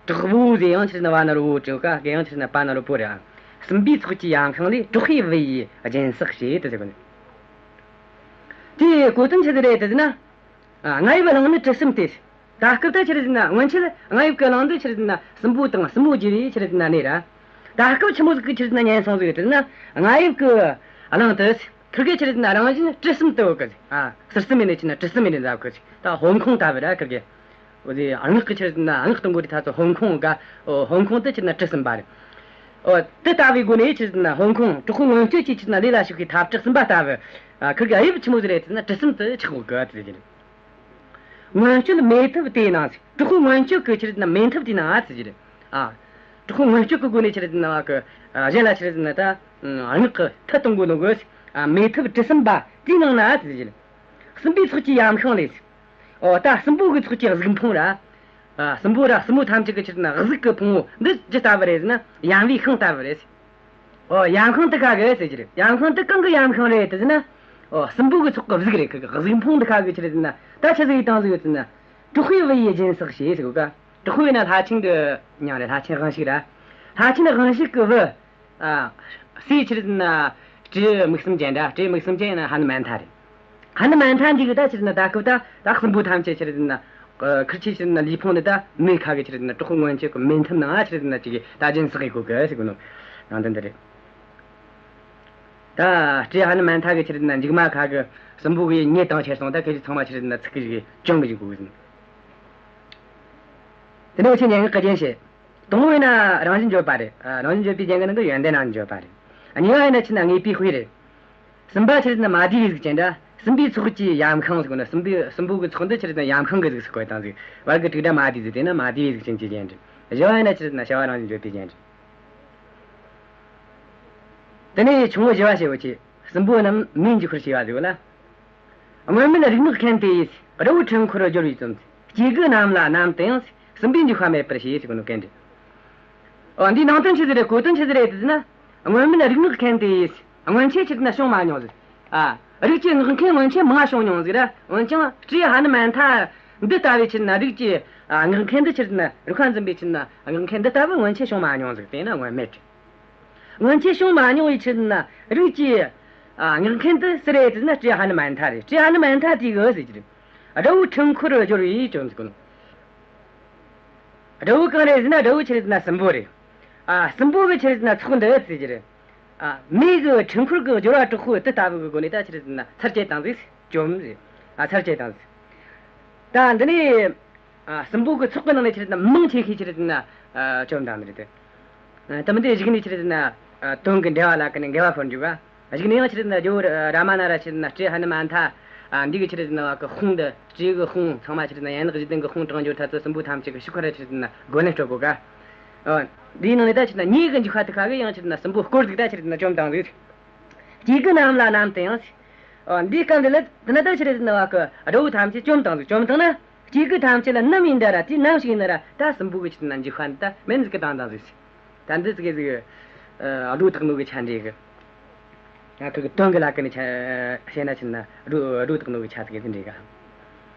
དྲག་པོ་ཟེར་ཡང་ཆི་རེད་ཟེར་ན་བ་ན་རོ་བོ་བྲིས་ཡོད་ཀ། གི་ཡང་ཆི་རེད་ཟེར་ན་པ་ན་རོ་པོ་རེད། སྲིན་པོའི་ཚོགས་ཀྱིས་ཡམ་ཤིང་ལས། དྲག་པོའི་བུ་ཡིས་སྦྱིན་སྲེག་བྱས་དེ་ཟེར་གོ་ནི། དེའི་གོ་དོན་ཆི་ཟིག་རེད་དེ་ཟེར་ན། ཨ། རྔ་ཡབ་གླིང་ནི་དྲི་ཟམ་སྟེ། ད་སྐབས་ད་ཆི་རེད་ཟེར་ན་སྔོན་ཆད་རྔ་ཡབ་ཀྱི་གླིང་འདི་ཆི་རེད་ཟེར་ན་སྲིན་པོ་དང་སྲིན་མོ་རྒྱུ་བའི་ཆི་རེད་ཟེར་ན་གནས་ར། ད་སྐབས་ཆི་མོ་ཟིག་གི་ཆི་རེད་ཟེར་ན་ཉན་སོང་ཟིག་ཟེར་ན། རྔ་ཡབ་ཀྱི་གླིང་དུ་ཁིར་གེ་ཆི་རེད་ཟེར་ན་རང་བཞིན་དྲི་ཟམ་དུ་ཡོད་གི། ཨ། ཟུར་ཟམ་ཡིན་ནི་ཆི་ན་དྲི་ཟམ་ཡིན་ནི་འདྲ་གི། ད་ཧོམ་ཁུང་ལྟ་བུ་ར་ཁིར་གེ། འོ་དེ་སྔགས་ཀྱི་ཆི་རེད་ཟེར་ན་སྔགས་གཏོང་གི་རི་ཐ་ཚོ་ཧོམ་ཁུང་ག། ཨོ། ཧོམ་ཁུང་དུ་ཆི་རེད་ཟེར་ན་དྲི་ཟམ་པ་རེད། ཨོ། དེ་ལྟ་བུའི་སྒོ་ནས་ཆི་རེད་ཟེར་ན་ཧོམ་ཁུང་དྲག་པོ་མངོན་སྤྱོད་ཀྱིས་ཆི་རེད་ཟེར་ན་ལས་ལ་ཞུགས་པའི་ཐབས་དྲི་ཟམ་པ་ལྟ་བུ། ཨ། ཁིར་གེ་དབྱིབས་ཆི་མོ་ཟིག་རེད་ཟེར་ན་དྲི་ཟམ་དུ་ཆགས་གོ་གི་ཟེར་གྱི་རེད། མངོན་སྤྱོད་མེ་ཐབ་དེ་ནང་ཟེར། དྲག་པོ་མངོན་སྤྱོད་ཀྱི་ཆི་རེད་ཟེར་ན་མེ་ཐབ་དེ་ནང་ཟེར་གྱི་རེད། ཨ། གྲོགས་པོ་མངོན་སྤྱོད་ཀྱི་སྒོ་ནས་ཆི་རེད་ཟེར་ན་བ་གི། ཨ། གཞན་ལ་ཆི་རེད་ཟེར་ན་ད། ཨ། སྔགས་ཀྱི་མཐུ་གཏོང་དགོས་ནོ་གི། ཨ། མེ་ཐབ་གྲུ་གསུམ་པ་དེའི་ནང་ན་ཟེར་གྱི། སྲིན་པོའི་ཚོགས་ཀྱི་ཡམ་ཤིང་ལས། ཨོ། ད་སྲིན་པོ་གི་ཚོགས་ཀྱི་གཟུགས་ཕུང་ར། ཨ། སྲིན་པོ་ར་སྲིན་མོ་ཐམས་ཅད་ཀྱི་ཆི་རེད་ཟེར་ན་གཟུགས་ཀྱི་ཕུང་པོ་འདི་ཇི་ལྟ་བུ་རེད་ཟེར་ན་ཡམ་བུའི་ཤིང་ལྟ་བུ་རེད། ཨོ། ཡམ་ཤིང་དེ་ག་གི་ཟེར་གྱི་རེད། ཡམ་ཤིང་དེ་གང་གི་ཡམ་ཤིང་རེད་ཟེར་ན། ཨོ། སྲིན་པོ་གི་ཚོགས་ཀྱི་གཟུགས་རེད། ཁི་གི་གཟུགས་ཕུང་དེ་ག་གི་ཆི་རེད་ཟེར་ན་ད་ཆི་ཟིག་ཡེ་བཏང་ཟིག་ཡོད་ཟེར་ན། དྲག་པོའི་བུ་ཡིས་སྦྱིན་སྲེག་བྱས་ཟེར་གོ་ཀ། དྲག་པོ་ཡིན་ན་ལྷ་ཆེན་གི་མྱིང་རེད། ལྷ་ཆེན་དབང་ཕྱུག་ར། ལྷ་ཆེན་དབང་ཕྱུག་གི་བུ། ཨ། སྲས་ཆི་རེད་ཟེར་ན་སྤྲེའུ་མིག་གསུམ་ཅན་ར། སྤྲེའུ་མིག་གསུམ་ཅན་ཡིན་ན་ཧ་ནུ་མན་ཐ་རེད། ཧ་ནུ་མན་ཐ་འདི་གིས་ད་ཆི་རེད་ཟེར་ན་ད་སྐབས་ད་ད་སྲིན་པོ་ཐམས་ཅད་ཆི་རེད་ཟེར་ན། ཨ། ཁིར་ཆོའི་ཆི་རེད་ཟེར་ན་ལུས་ཕུང་འདི་ད་མེ་ཁ་གི་ཆི་རེད་ཟེར་ན་གྲོགས་པོ་མངོན་སྤྱོད་ཀྱི་མེ་ཐབ་ནང་ང་ཆི་རེད་ཟེར་ན་ཅིག་གི་ད་སྦྱིན་སྲེག་ཡེ་གོ་གི་ཟེར་གོ་ནོ་ནང་དོན་འདི་རེད། ད་སྤྲེའུ་ཧ་ནུ་མན་ཐ་གི་ཆི་རེད་ཟེར་ན་མཇུག་མ་ཁ་གི་སྲིན་པོ་གི་མྱི་བཏང་ཁྱེར་སོང་། ད་ཁི་ཆོ་ཚང་མ་ཆི་རེད་ཟེར་ན་ཚིག་གི་ཞིག་གི་གྱོན་གི་ཞིག་གོ་གི་ཟེར། དེ་ནས་འུ་ཆོས་སྙན་ངག་གི་རྒྱན་བཤད། དང་པོ་ཡིན་ན་རང་བཞིན་བརྗོད་པ་རེད། ཨ། རང་བཞིན་བརྗོད་པའི་རྒྱན་གྱི་ནང་གི་ཡོན་ཏན་རང་བཞིན་བརྗོད་པ་རེད། ཨ། གཉིས་པ་ཡིན་ན་ཆི་རེད་ཟེར་ན་དངོས་པོའི་དཔེ་རེད། གསུམ་པ་ཆི་རེད་ཟེར་ན་མ་བསྡུས་པའི་གཟུགས་ཅན་ར། སྲིན་པོའི་ཚོགས་ཀྱི་ཡམ་ཤིང་ཟེར་གོ་ནོ། སྲིན་པོའི། སྲིན་པོ་གི་ཚོགས་འདི་ཆི་རེད་ཟེར་ན་ཡམ་ཤིང་གི་གཟུགས་སུ་བཀོད་བཏང་ཟིག། བར་གྱི་དྲུག་སྒྲ་མ་བསྡུས་ཟིག། དེ་ན་མ་བསྡུས་པའི་གཟུགས་ཅན་གྱི་རྒྱན་རེད། བཞི་བ་ཡིན་ན་ཆི་རེད་ཟེར་ན་བྱ་བ་རང་བཞིན་བརྗོད་པའི་རྒྱན་རེད། དེ་ནས་ཆུང་ངུ་བཞི་བ་བཤད། འུ་ཆོས་སྲིན་པོ་རྣམས་མེས་འཇིག་པར་བྱས་པ་ཟེར་གོ་ལ། སྔོན་མེད་རིག་སྔགས་མཁན་དེ་ཡིས། དགྲ་བོ་འཁྲུལ་འཁོར་སྦྱོར་བའི་བཅོམ། སྐྱེ་རྒུ་རྣམས་ལ་ནམ་དུ་ཡང་། སྲིན་པོའི་འཇིགས་པ་མེད་པར་བྱས་ཟེར་གོ་ནོ་གན་རེད། འོ། འདིའི་ནང་དོན་ཆི་ཟིག་རེད། གོ་དོན་ཆི་ཟིག་རེད་ཟེར་ན། སྔོན་མེད་རིག་སྔགས་མཁན་དེ་ཡིས། སྔོན་ཆད་ཆི་རེད་ཟེར་ན་བྱུང་མ་མྱོང་ཟིག། ཨ། རིགས་ཀྱི་སྔགས་མཁན་སྔོན་ཆད་མང་བྱུང་མྱོང་ཟིག་ར། འོན་ཀྱང་སྤྲེའུ་ཧ་ནུ་མན་ཐ་འདི་ལྟ་བུའི་ཆི་རེད་ཟེར་ན་རིགས་ཀྱི། ཨ། སྔགས་མཁན་འདི་ཆི་རེད་ཟེར་ན་རིགས་པ་འཛིན་པའི་ཆི་རེད་ཟེར་ན་སྔགས་མཁན་འདི་ལྟ་བུ་སྔོན་ཆད་བྱུང་མ་མྱོང་ཟིག། དེས་ན་སྔོན་མེད། སྔོན་ཆད་བྱུང་མ་མྱོང་བའི་ཆི་རེད་ཟེར་ན་རིགས་ཀྱི། ཨ། སྔགས་མཁན་དེ་སུ་རེད་ཟེར་ན་སྤྲེའུ་ཧ་ནུ་མན་ཐ་རེད། སྤྲེའུ་ཧ་ནུ་མན་ཐ་དེ་གིས་ཟེར་གྱི་རེད། དགྲ་བོ་འཁྲུལ་འཁོར་སྦྱོར་བའི་བཅོམ་ཟེར་གོ་ནོ། དགྲ་བོ་གང་རེད་ཟེར་ན་དགྲ་བོ་ཆི་རེད་ཟེར་ན་སྲིན་པོ་རེད། ཨ། སྲིན་པོ་གི་ཆི་རེད་ཟེར་ན་ཚོགས་འདི་ཟེར་གྱི་རེད། ཨ། མེ་གི་འཁྲུལ་འཁོར་གི་སྦྱོར་བ་དྲག་པོ་དེ་ལྟ་བུ་གི་སྒོ་ནས་ད་ཆི་རེད་ཟེར་ན་ཚར་བཅད་བཏང་ཟིག། བཅོམ་ཟེར། ཨ། ཚར་བཅད་བཏང་ཟིག། ད་འདི་ནས། ཨ། སྲིན་པོ་གི་ཚོགས་ཀྱི་ནང་ནས་ཆི་རེད་ཟེར་ན་མང་ཆེ་ཤོས་ཆི་རེད་ཟེར་ན། ཨ། བཅོམ་བཏང་ནི་རེད་དེ། ཨ། དེ་མིན་དེ་གཞུག་ནས་ཆི་རེད་ཟེར་ན། ཨ། དོན་གྱི་འགྲེལ་བ་ལ་ཀ་ནས་འགལ་བ་འཕོར་འཇུག་ག། གཞུག་ནས་ཡང་ཆི་རེད་ཟེར་ན་ཇོ་བོ་རཱ་མ་ན་ར་ཆི་རེད་ཟེར་ན་སྤྲེའུ་ཧ་ནུ་མན་ཐ། ཨ། འདི་གི་ཆི་རེད་ཟེར་ན་བ་གི་དཔུང་འདི། སྤྲེའུ་གི་དཔུང་ཚང་མ་ཆི་རེད་ཟེར་ན་ཡན་ལག་བཞི་ལྡན་གི་དཔུང་དྲངས་འབྱོར་ཐ་ཚོ་སྲིན་པོ་ཐམས་ཅད་གི་ཤུགས་ཁ་ར་ཆི་རེད་ཟེར་ན་རྒོལ་ལན་སྤྲོད་གོ་ག། ཨ། འདིའི་ནང་ནས་ད་ཆི་རེད་ཟེར་ན་མེ་གི་འཇིགས་པ་དེ་ཁ་གིས་ཡང་ཆི་རེད་ཟེར་ན་སྲིན་པོ་སྐོར་ཟིག་ད་ཆི་རེད་ཟེར་ན་བཅོམ་བཏང་ཟིག། སྐྱེ་རྒུ་རྣམས་ལ་ནམ་དུ་ཡང་། ཨ། འདིའི་སྐབས་འདི་ལ་དེ་ན་ད་ཆི་རེད་ཟེར་ན་བ་གི་དགྲ་བོ་ཐམས་ཅད་བཅོམ་བཏང་ཟིག། བཅོམ་བཏང་ན། སྐྱེ་རྒུ་ཐམས་ཅད་ལ་ནམ་ཡིན་ད་ར། དུས་ནམ་ཞིག་ཡིན་ན་ར་ད་སྲིན་པོ་གི་ཆི་རེད་ཟེར་ན་འཇིགས་པ་འདི་ད་མེད་ཟིག་གི་བཏང་བཏང་ཟིག། ད་འདི་ཟིག་གི་ཟིག། ཨ། སྒྲོ་བཏགས་ནོ་གི་ཆ་འདྲ་གི། ང་ཁིར་གི་དོན་གི་ལ་ཀ་ནས་ཆ་བཤད་ན་ཆི་རེད་ཟེར་ན་སྒྲོ་སྒྲོ་བཏགས་ནོ་གི་ཆ་ཟིག་གི་ཟིག་འདྲ་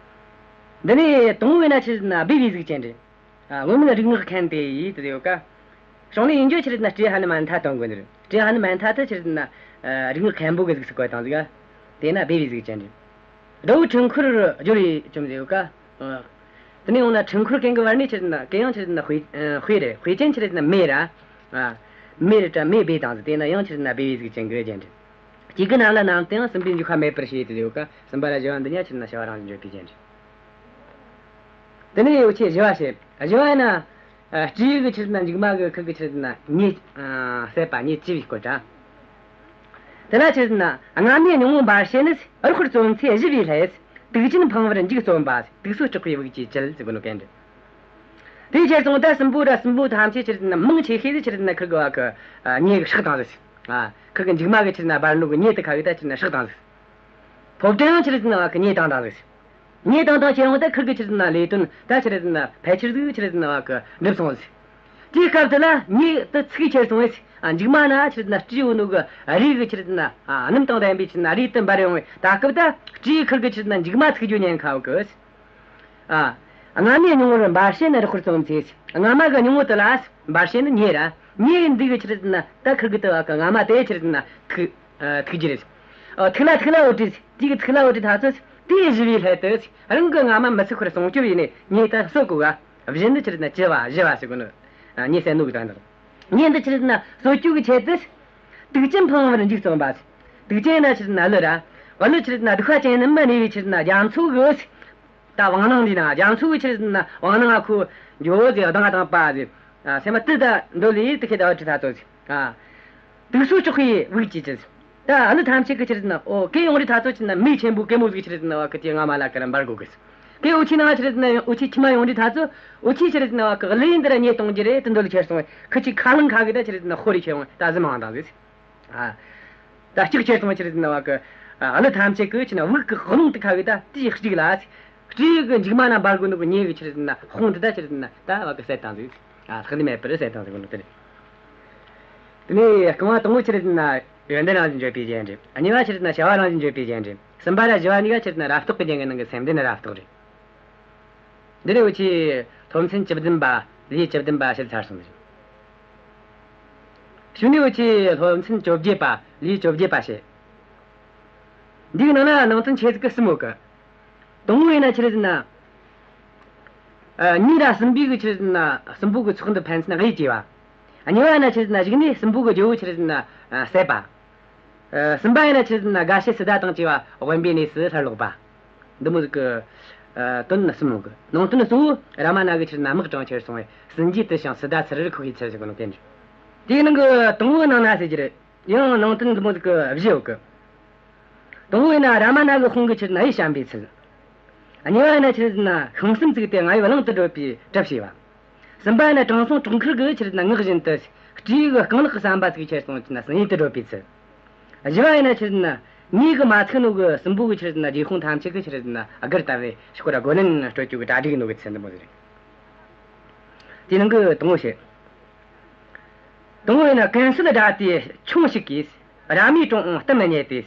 ག། འདི་ནས་དང་པོ་ཡིན་ན་ཆི་རེད་ཟེར་ན་སྦས་པའི་གཟུགས་ཅན་རེད། ཨ། སྔོན་མེད་རིག་སྔགས་མཁན་དེ་ཡིས་དེ་ཡོད་ཀ། བྱུང་ནས་ཡིན་རྒྱུ་ཆི་རེད་ཟེར་ན་སྤྲེའུ་ཧ་ནུ་མན་ཐ་དོན་གོ་ནི་རེད། སྤྲེའུ་ཧ་ནུ་མན་ཐ་དེ་ཆི་རེད་ཟེར་ན། ཨ། རིག་སྔགས་མཁན་པོ་གི་གཟུགས་སུ་བཀོད་བཏང་ཟིག། དེས་ན་སྦས་པའི་གཟུགས་ཅན་རེད། དགྲ་བོ་འཁྲུལ་འཁོར་སྦྱོར་བའི་བཅོམ་ཟེར་ཡོད་ཀ། ཨ། དེ་ནས་འོང་ན་འཁྲུལ་འཁོར་མཁན་གི་བར་ནས་ཆི་རེད་ཟེར་ན་གན་ཡང་ཆི་རེད་ཟེར་ན་དཔེ། ཨ། དཔེ་རེད། དཔེ་ཅན་ཆི་རེད་ཟེར་ན་མེ་ར། ཨ། མེ་རེད་དྲ་མེ་སྦས་བཏང་ཟིག། དེས་ན་ཡང་ཆི་རེད་ཟེར་ན་སྦས་པའི་གཟུགས་ཅན་གི་རྒྱན་རེད། སྐྱེ་རྒུ་རྣམས་ལ་ནམ་དུ་ཡང་། སྲིན་པོའི་འཇིགས་པ་མེད་པར་བྱས་ཟེར་ཡོད་ཀ། གསུམ་པ་ར་བཞི་བ་འདི་གཉིས་ཆི་རེད་ཟེར་ན་བྱ་བ་རང་བཞིན་བརྗོད་པའི་རྒྱན་རེད། དེ་ནས་འུ་ཆོས་བཞི་བ་བཤད། བཞི་བ་ཡིན་ན། ཨ། སྤྲེའུ་གི་ཆི་རེད་ཟེར་ན་མཇུག་མ་གི་ཁིར་གི་ཆི་རེད་ཟེར་ན་མྱེ། ཨ། བསད་པ། མྱེ་བྱི་བའི་སྐོར་དྲ། དེ་ལ་ཆི་རེད་ཟེར་ན། རྔ་མའི་སྙིང་བོ་འབར་བྱེད་ནི། རོགས་པར་བརྩོན་ཚེ་ཞི་བའི་སླད། དུག་ཅན་འཕངས་པར་འཇུག་བརྩོན་པ། དུག་སོ་དྲག་པོའི་དབུགས་ཀྱིས་བཅད་ཟེར་གོ་ནོ་གན་རེད། དེའི་ཕྱིར་སོང་ད་སྲིན་པོ་ར་སྲིན་མོ་ཐམས་ཅད་ཆི་རེད་ཟེར་ན་མང་ཆེ་ཤོས་ཆི་རེད་ཟེར་ན་ཁིར་གི་བ་གི། ཨ། མྱེ་གིས་སྲེག་བཏང་ཟིག། ཨ། ཁིར་གི་མཇུག་མ་གི་ཆི་རེད་ཟེར་ན་འབར་ནོ་གི་མྱེ་དེ་ཁ་གིས་ད་ཆི་རེད་ཟེར་ན་སྲེག་བཏང་ཟིག། ཕོ་བྲང་ཡང་ཆི་རེད་ཟེར་ན་བ་གི་མྱེ་བཏང་བཏང་ཟིག། མྱེ་བཏང་བཏང་ཁྱེར་འོང་ད་ཁིར་གི་ཆི་རེད་ཟེར་ན་ལས་དོན་ད་ཆི་རེད་ཟེར་ན་ཕལ་ཆེར་ཟིག་ཆི་རེད་ཟེར་ན་བ་གི་འགྲུབ་སོང་ཟིག། དེའི་སྐབས་དེ་ལ་མྱེ་དེ་ཚིག་ཁྱེར་སོང་བས། ཨ། མཇུག་མ་ན་ཆི་རེད་ཟེར་ན་སྤྲེའུ་ནོ་གི་རས་གི་ཆི་རེད་ཟེར་ན། ཨ། སྣུམ་དང་ལྡན་པའི་ཆི་རེད་ཟེར་ན་རས་དེ་འབར་ཡོང་བས། ད་སྐབས་ད་སྤྲེའུ་ཁིར་གི་ཆི་རེད་ཟེར་ན་མཇུག་མ་ཚིག་རྒྱུ་ཉེན་ཁ་བ་གི། ཨ། རྔ་མའི་སྙིང་བོར་འབར་བྱེད་ནི། རོགས་པར་བརྩོན་ཚེ། རྔ་མ་གི་སྙིང་བོ་དེ་ལ་འབར་བྱེད་ནི་མྱེ་ར། མྱེ་འདི་གིས་ཆི་རེད་ཟེར་ན་ད་ཁིར་གི་དེ་བ་གི་རྔ་མ་དེ་ཆི་རེད་ཟེར་ན་ཐུག། ཨ། ཐུག་རྒྱུ་རེད། ཨ། ཐུག་ལ་ཐུག་ལ་འོ་དེ། དེ་གི་ཐུག་ལ་འོ་དེ་ཐ་ཚོ་དེ་ཞི་བའི་སླད་དུ་རང་གི་རྔ་མ་མི་ཚུགས་པར་སྲུང་སྐྱོབ་ཡེ་ནས་མྱེ་དེ་གསོད་གོ་ག། བཞིན་ནི་ཆི་རེད་ཟེར་ན་བྱི་བ་ཞི་བ་ཟེར་གོ་ནོ། ཨ། མྱེ་བསད་ནོ་གི་དོན་དག། མྱེ་འདི་ཆི་རེད་ཟེར་ན་གསོད་རྒྱུ་གི་ཆེད་དུ། དུག་ཅན་འཕངས་པར་འཇུག་བརྩོན་པ། དུག་ཅན་ཡིན་ན་ཆི་རེད་ཟེར་ན་ཀླུ་ར། ཀླུ་ཆི་རེད་ཟེར་ན་གདུག་པ་ཅན་ནི་མི་གནས་པའི་ཆི་རེད་ཟེར་ན་རྒྱ་མཚོ་གི། ད་བང་ནང་འདི་ན་རྒྱ་མཚོ་གི་ཆི་རེད་ཟེར་ན་བང་ནང་ང་ཁོ་འགྱོ་ཟེར་གདང་ང་དང་པ་ཟེར། ཨ། སེམས་མ་དེ་ད་འདོད་ལས་དེ་ཁེ་ད་བ་ཁྲི་ཐ་ཚོ་ཟེར། ཨ། དུག་སོ་དྲག་པོའི་དབུགས་ཀྱིས་བཅད། ད་ཀླུ་ཐམས་ཅད་ཀྱི་ཆི་རེད་ཟེར་ན། ཨོ། གན་ཡོང་རི་ཐ་ཚོ་ཆི་རེད་ཟེར་ན་མེ་ཆེན་པོ་གན་མོ་ཟིག་ཆི་རེད་ཟེར་ན་བ་གི་དེ་རྔ་མ་ལ་ཀ་ར་འབར་གོ་གི། དེ་འུ་ཆོའི་ནང་ཆི་རེད་ཟེར་ན་འུ་ཆོའི་ཁྱིམ་མ་ཡོངས་འདྲིས་ཐ་ཚོ། འུ་ཆོས་ཆི་རེད་ཟེར་ན་བ་གི་གླུ་འདི་ར་ཉེས་གཏོང་རྒྱུ་རེད་དེ་འདོད་ལ་ཁྱེར་སོང་བས། ཁི་ཆོའི་ཁ་རླངས་ཁ་གི་ད་ཆི་རེད་ཟེར་ན་ཤོར་རེ་ཁྱེར་འོང་ད་གཟི་མང་དང་ཟིག་ཨ། ད་ལྕགས་ཁྱེར་སོང་ཆི་རེད་ཟེར་ན་བ་གི། ཨ། གླུ་ཐམས་ཅད་གི་ཆི་ན་དབུགས་གི་རླུང་དེ་ཁ་གི་ད་དེའི་གཅིག་ལ། སྤྲེའུ་གི་མཇུག་མ་ན་འབར་གོ་ནོ་གི་མྱེ་གི་ཆི་རེད་ཟེར་ན་དཔུང་དེ་ད་ཆི་རེད་ཟེར་ན་ད་བ་གི་བསད་བཏང་ཟིག་ཨ། ལྷག་ལུས་མེད་པར་བསད་བཏང་ཟིག་གོ་ནོ་དེ་རེད། དེ་ནས་རྐང་བ་དང་པོ་ཆི་རེད་ཟེར་ན་ཡོན་ཏན་རང་བཞིན་བརྗོད་པའི་རྒྱན་རེད། གཉིས་པ་ཆི་རེད་ཟེར་ན་བྱ་བ་རང་བཞིན་བརྗོད་པའི་རྒྱན་རེད། གསུམ་པ་ར་བཞི་བ་གཉིས་ཀ་ཆི་རེད་ཟེར་ན་རབ་རྟོག་གི་རྒྱན་གྱི་ནང་གི་སེམས་ལྡན་རབ་རྟོག་རེད། འདི་ནས་འུ་ཆོས་སློབ་ཚན་བཅུ་བདུན་པ། ལེའུ་བཅུ་བདུན་པ་བཤད་ཚར་སོང་ཟིག་གཞུག་ནས་འུ་ཆོས་སློབ་ཚན་བཅོ་བརྒྱད་པ། ལེའུ་བཅོ་བརྒྱད་པ་བཤད། འདིའི་ནང་ན་ནང་དོན་ཆེ་ཟིག་གི་གསུམ་ཡོད་གི། དང་པོ་ཡིན་ན་ཆི་རེད་ཟེར་ན། ཨ། མྱེ་ར་སྲིན་པོ་གི་ཆི་རེད་ཟེར་ན་སྲིན་པོ་གི་ཚོགས་འདི་ཕན་ཚུན་གཡུལ་བྱས་པ། གཉིས་པ་ཡིན་ན་ཆི་རེད་ཟེར་ན་གཞུག་ནས་སྲིན་པོ་གི་རྒྱལ་པོ་ཆི་རེད་ཟེར་ན། ཨ། བསད་པ། ཨ། གསུམ་པ་ཡིན་ན་ཆི་རེད་ཟེར་ན་དགའ་བྱེད་སི་ཏཱ་དང་བཅས་པ་དབེན་པའི་གནས་སུ་སླར་ལོག་པ། འདི་མོ་ཟིག་གི། ཨ། དོན་གསུམ་ཡོད་གི། ནང་དོན་གཙོ་བོ་རཱ་མ་ན་གིས་ཆི་རེད་ཟེར་ན་དམག་དྲངས་ཁྱེར་སོང་བས་སྲིན་རྗེ་དུ་ཞིང་སི་ཏཱ་ཚུར་ར་ཁུག་གི་ཚུལ་ཟེར་གོ་ནོ་དེ་རེད། དེའི་ནང་གི་དང་པོའི་ནང་ན་ཟེར་རྒྱུ་རེད། ཡང་ནང་དོན་འདི་མོ་ཟིག་གི་བཞི་ཡོད་གི། དང་པོ་ཡིན་ན་རཱ་མ་ན་གི་དཔུང་གིས་ཆི་རེད་ཟེར་ན་གཡུལ་བཤམས་པའི་ཚུལ། གཉིས་པ་ཡིན་ན་ཆི་རེད་ཟེར་ན་ཤིང་ཟམ་བཙུགས་ཏེ་རྔ་ཡབ་གླིང་དུ་བགྲོད་པའི་གྲབས་བྱས་པ། གསུམ་པ་ཡིན་ན་དྲང་སྲོང་གྲོག་མཁར་གྱིས་ཆི་རེད་ཟེར་ན་ངག་བཞིན་དུ་སྤྲེའུ་གི་རྐང་ལག་གི་ཟམ་པ་བཙུགས་ཁྱེར་སོང་ཆི་རེད་ཟེར་ན་སྲིན་ཡུལ་དུ་བགྲོད་པའི་ཚུལ། བཞི་བ་ཡིན་ན་ཆི་རེད་ཟེར་ན་མྱེ་གིས་མ་ཚིག་ནོ་གི་སྲིན་པོ་གི་ཆི་རེད་ཟེར་ན་རྗེས་ཁོངས་ཐམས་ཅད་གིས་ཆི་རེད་ཟེར་ན་སྒུར་བཏང་བས་ཤོག་ར་རྒོལ་ལན་སྤྲོད་རྒྱུ་གི་གྲ་སྒྲིག་ནོ་གི་ཚུལ་འདི་མོ་ཟིག་རེད། དེའི་ནང་གི་དང་པོ་བཤད། དང་པོ་ཡིན་ན་ཀུན་གསོད་དགྲ་དེ་ཁྱུང་ཞིག་གིས། རཱ་མའི་དྲུང་ངུ་གཏམ་སྙད་དེ།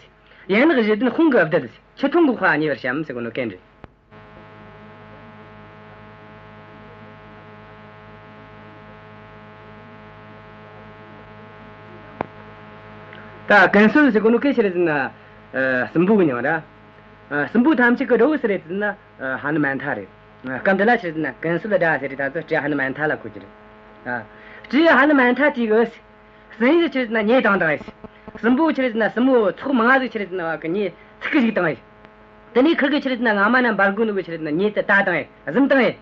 ཡན་ལག་བཞི་ལྡན་དཔུང་གིས་བརྡལ། ཆུ་འཐུང་གི་དཔའ་ཉེ་བར་བཤམས་ཟེར་གོ་ནོ་གན་རེད། ད་ཀུན་གསོད་ཟེར་གོ་ནོ་གན་ཆི་རེད་ཟེར་ན། ཨ། སྲིན་པོ་གི་མྱིང་ར། ཨ། སྲིན་པོ་ཐམས་ཅད་ཀྱི་དགྲ་བོ་སུ་རེད་ཟེར་ན། ཨ། ཧ་ནུ་མན་ཐ་རེད། ཨ། སྐབས་འདི་ལ་ཆི་རེད་ཟེར་ན་ཀུན་གསོད་དགྲ་ཟེར་དུས་ད་ཚོ་སྤྲེའུ་ཧ་ནུ་མན་ཐ་ལ་གོ་རྒྱུ་རེད། ཨ། སྤྲེའུ་ཧ་ནུ་མན་ཐ་དེ་གིས་སྲིན་ཡུལ་ཆི་རེད་ཟེར་ན་མྱེ་བཏང་བཏང་ངས། སྲིན་པོ་ཆི་རེད་ཟེར་ན་སྲིན་མོ་ཚོགས་མང་ང་ཟིག་ཆི་རེད་ཟེར་ན་བ་གི་མྱེ་ཚིག་གི་བཅུག་བཏང་ངས། དེ་ནས་ཁིར་གི་ཆི་རེད་ཟེར་ན་རྔ་མ་ན་འབར་གོ་ནོ་གི་ཆི་རེད་ཟེར་ན་མྱེ་དེ་ད་བཏང་ངས། གཟིམ་བཏང་ངས།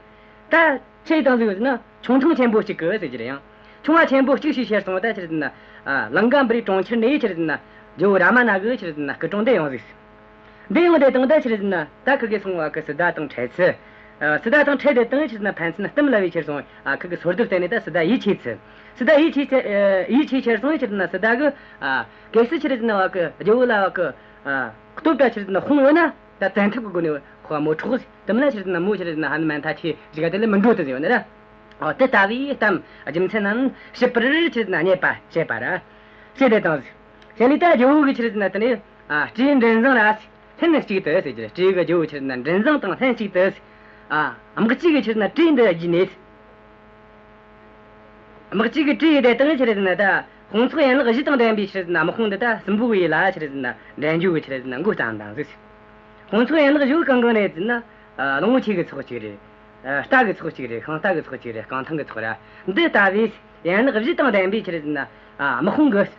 ད་ཆི་བཏང་ཟིག་ཟེར་ན་ཁྱུང་ཐུང་ཆེན་པོ་གཅིག་གིས་ཟེར་རྒྱུ་རེད་ཡང་། ཁྱུང་བ་ཆེན་པོ་གཅིག་ཞིག་ཁྱེར་སོང་བ་ད་ཆི་རེད་ཟེར་ན། ཨ། ལང་ཀ་པུ་རིའི་གྲོང་ཁྱེར་ནས་ཆི་རེད་ཟེར་ན་རྒྱལ་པོ་རཱ་མ་ན་གི་ཆི་རེད་ཟེར་ན་སྐུ་དྲུང་འདི་ཡོང་ཟིག་འདི་ཡོང་དེ་དང་ད་ཆི་རེད་ཟེར་ན་ད་ཁིར་གེ་སོང་བ་གི་སི་ཏཱ་དང་འཕྲད་ཚུལ། ཨ། སི་ཏཱ་དང་འཕྲད་དེ་དང་ཆི་རེད་ཟེར་ན་ཕན་ཚུན་གཏམ་ལབ་བས་ཁྱེར་སོང་། ཨ། ཁིར་གི་སོར་གདུབ་བསྟན་ནས་ད་སི་ཏཱ་ཡིད་ཆེས་ཚུལ། སི་ཏཱ་ཡིད་ཆེས་ཚུལ། ཨ། ཡིད་ཆེས་ཁྱེར་སོང་ཆི་རེད་ཟེར་ན་སི་ཏཱ་གིས། ཨ། གལ་སྲིད་ཆི་རེད་ཟེར་ན་བ་གི་རྒྱལ་པོ་ལ་བ་གི། ཨ། སྟོབས་ད་ཆི་རེད་ཟེར་ན་དཔུང་ཡོད་ན་ད་བཙན་ཐབས་ཀྱི་སྒོ་ནས་ཁོ་མོ་འཕྲོག་ཟིག་དེ་མིན་ན་ཆི་རེད་ཟེར་ན་མོ་ཆི་རེད་ཟེར་ན་ཧ་ནུ་མན་ཐ་ཁྱེད་ཅིག་ག་དེ་ལས་མི་འགྲོ་དུ་ཟེར་བ་ནི་ར། ཨོ། དེ་ལྟ་བུའི་གཏམ་རྒྱུ་མཚན་རྣམས་ཞིབ་པར་ཆི་རེད་ཟེར་ན་བསྙད་པ་བྱས་པ་ར། ཞེས་དེ་དང་ཟིག་བྱས་ནས་ད་རྒྱལ་པོ་གིས་ཆི་རེད་ཟེར་ན་དེ་ནས། ཨ། སྤྲེའུ་མགྲིན་བཟང་ར་ལྷན་ཅིག་ཏུ་ཟེར་རྒྱུ་རེད། སྤྲེའུ་གི་རྒྱལ་པོ་ཆི་རེད་ཟེར་ན་མགྲིན་བཟང་དང་ལྷན་ཅིག་ཏུ། ཨ། དམག་གཅིག་གི་ཆི་རེད་ཟེར་ན་སྤྲེའུ་འདི་བརྒྱུད་ནས། དམག་གཅིག་གི་སྤྲེའུ་དེ་དང་ཆི་རེད་ཟེར་ན་ད་དཔུང་ཚོགས་ཡན་ལག་བཞི་དང་ལྡན་པའི་ཆི་རེད་ཟེར་ན་དམག་དཔུང་འདི་ད་སྲིན་པོ་གི་ཡུལ་ལ་ཆི་རེད་ཟེར་ན་འདྲེན་རྒྱུ་གི་ཆི་རེད་ཟེར་ན་འགོ་བརྩམས་དང་ཟིག་དཔུང་ཚོགས་ཡན་ལག་བཞི་གང་གང་རེད་ཟེར་ན། ཨ། གླང་པོ་ཆེ་གི་ཚོགས་གཅིག་རེད། ཨ། རྟ་གི་ཚོགས་གཅིག་རེད། ཤིང་རྟ་གི་ཚོགས་གཅིག་རེད། རྐང་ཐང་གི་ཚོགས་ར། འདི་ལྟ་བུའི་ཡན་ལག་བཞི་དང་ལྡན་པའི་ཆི་རེད་ཟེར་ན། ཨ། དམག་དཔུང་གིས།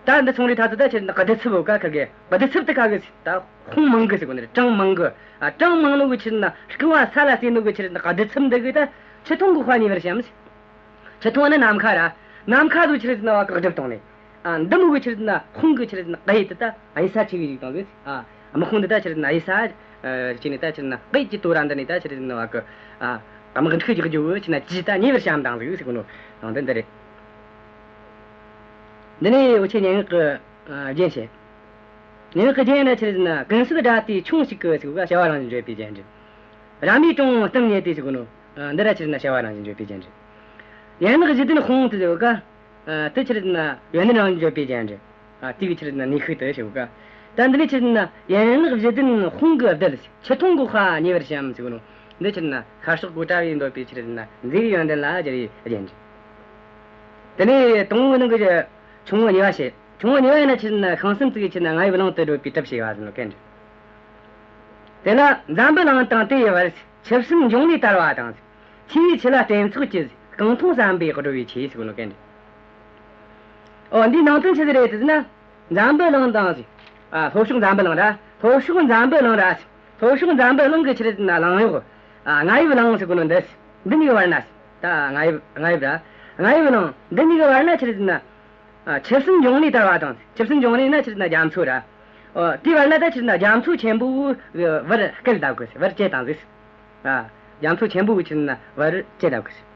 ད་འདི་ཚོང་རའི་ཐ་ཚོ་ད་ཆི་རེད་ཟེར་ན་གདུ་ཚབ་བོ་ཀ་ཁ་གི་གདུ་ཚབ་དེ་ཁ་གི་ད་དཔུང་མང་གི་ཟེར་གོ་ནི་རེད། གྲངས་མང་གི། ཨ། གྲངས་མང་ནོ་གི་ཆི་རེད་ཟེར་ན་རྐུ་བ་ས་ལ་བརྩིས་ནོ་གི་ཆི་རེད་ཟེར་ན་གདུ་ཚབ་འདི་གིས་ད་ཆུ་འཐུང་གི་དཔའ་ཉེ་བར་བཤམས། ཆུ་འཐུང་ནི་ནམ་མཁའ་ར། ནམ་མཁའ་ཚོ་ཆི་རེད་ཟེར་ན་བ་གི་བསྒྲིབས་བཏང་ནས། ཨ། འདི་མོ་གི་ཆི་རེད་ཟེར་ན་དཔུང་གི་ཆི་རེད་ཟེར་ན་གཡུལ་དེ་ད་གཡུལ་ས་ཆེ་གི་ཞིག་བཏང་ཟིག་ཨ། དམག་དཔུང་འདི་ད་ཆི་རེད་ཟེར་ན་གཡུལ་ས། ཨ། ཅིག་ནས་ད་ཆི་རེད་ཟེར་ན་གཡུལ་གྱི་དོ་ར་འདི་ནས་ད་ཆི་རེད་ཟེར་ན་བ་གི། ཨ། དམག་འཁྲུག་རྒྱག་རྒྱུ་བོ་ཆི་ན་ཅི་ད་ཉེ་བར་བཤམས་བཏང་ཟིག་ཟེར་གོ་ནོ་ནང་དོན་འདི་རེད། འདི་ནས་འུ་ཆོས་སྙན་ངག་གི། ཨ། རྒྱན་བཤད། སྙན་ངག་གི་རྒྱན་ཡིན་ན་ཆི་རེད་ཟེར་ན་ཀུན་གསོད་དགྲ་དེ་ཁྱུང་ཞིག་གིས་ཟེར་གོ་ཀ་བྱ་བ་རང་བཞིན་བརྗོད་པའི་རྒྱན་རེད། རཱ་མའི་དྲུང་ངུ་གཏམ་སྙད་དེ་ཟེར་གོ་ནོ། ཨ། འདི་ར་ཆི་རེད་ཟེར་ན་བྱ་བ་རང་བཞིན་བརྗོད་པའི་རྒྱན་རེད། ཡན་ལག་བཞི་ལྡན་དཔུང་དེ་ཟེར་གོ་ཀ་ཨ། དེ་ཆི་རེད་ཟེར་ན་ཡོན་ཏན་རང་བཞིན་བརྗོད་པའི་རྒྱན་རེད། ཨ། དེ་གི་ཆི་རེད་ཟེར་ན་ནུས་ཤུགས་དེ་ཞེས་གོ་ཀ་ད་འདི་ནས་ཆི་རེད་ཟེར་ན་ཡན་ལག་བཞི་ལྡན་དཔུང་གིས་བརྡལ། ཆུ་འཐུང་གི་དཔའ་ཉེ་བར་བཤམས་ཟེར་གོ་ནོ། འདི་ཆི་རེད་ཟེར་ན་ཤར་ཕྱོགས་གཽ་ཌ་བས་འདོད་པའི་ཆི་རེད་ཟེར་ན་མཛེས་པའི་ཡོན་ཏན་ལ་སྦྱར་བའི་རྒྱན་རེད། དེ་ནས་དང་པོའི་ནང་གི་ཆུང་ངུ་གཉིས་པ་བཤད། ཆུང་ངུ་གཉིས་པ་ཡིན་ན་ཆི་རེད་ཟེར་ན་ཤིང་ཟམ་བཙུགས་ཆི་རེད་ཟེར་ན་རྔ་ཡབ་གླིང་དུ་བགྲོད་པའི་གྲབས་བྱས་པ་ཟེར་ནོ་གན་རེད། དེ་ལ་འཛམ་བུ་གླིང་དང་དེ་ཡི་བར། ཆུ་སྲིན་འབྱུང་གནས་དར་བ་དང་། ཆེ་བའི་ཆུ་ལ་སྤྲེལ་ཚོགས་ཀྱི། རྐང་འཐུང་ཟམ་པས་བགྲོད་པའི་ཆས་ཟེར་གོ་ནོ་གན་རེད། ཨོ། འདིའི་ནང་དོན་ཆི་ཟིག་རེད་ཟེར་ན། འཛམ་བུ་གླིང་དང་ཟེར། ཨ། ལྷོ་ཕྱོགས་འཛམ་བུ་གླིང་ར། ལྷོ་ཕྱོགས་འཛམ་བུ་གླིང་ར་ཟེར། ལྷོ་ཕྱོགས་འཛམ་བུ་གླིང་གི་ཆི་རེད་ཟེར་ན་གླིང་གཡོག་ཨ། རྔ་ཡབ་གླིང་ཟེར་གོ་ནོ་འདི། འདི་གཉིས་ཀྱི་བར་ན་ཟེར། ད་རྔ་ཡབ། རྔ་ཡབ་ར། རྔ་ཡབ་གླིང་འདི་གཉིས་ཀྱི་བར་ན་ཆི་རེད་ཟེར་ན། ཨ། ཆུ་སྲིན་འབྱུང་གནས་དར་བ་དང་། ཆུ་སྲིན་འབྱུང་གནས་ན་ཆི་རེད་ཟེར་ན་རྒྱ་མཚོ་ར། ཨོ། དེའི་བར་ན་ད་ཆི་རེད་ཟེར་ན་རྒྱ་མཚོ་ཆེན་པོ་གི་བར་བསྐལ་བཏབ་གི་ཟེར། བར་བཅད་བཏང་ཟིག། ཨ། རྒྱ་མཚོ་ཆེན་པོ་གི་ཆི་རེད་ཟེར་ན་བར་བཅད་བཏབ་གི་ཟེར།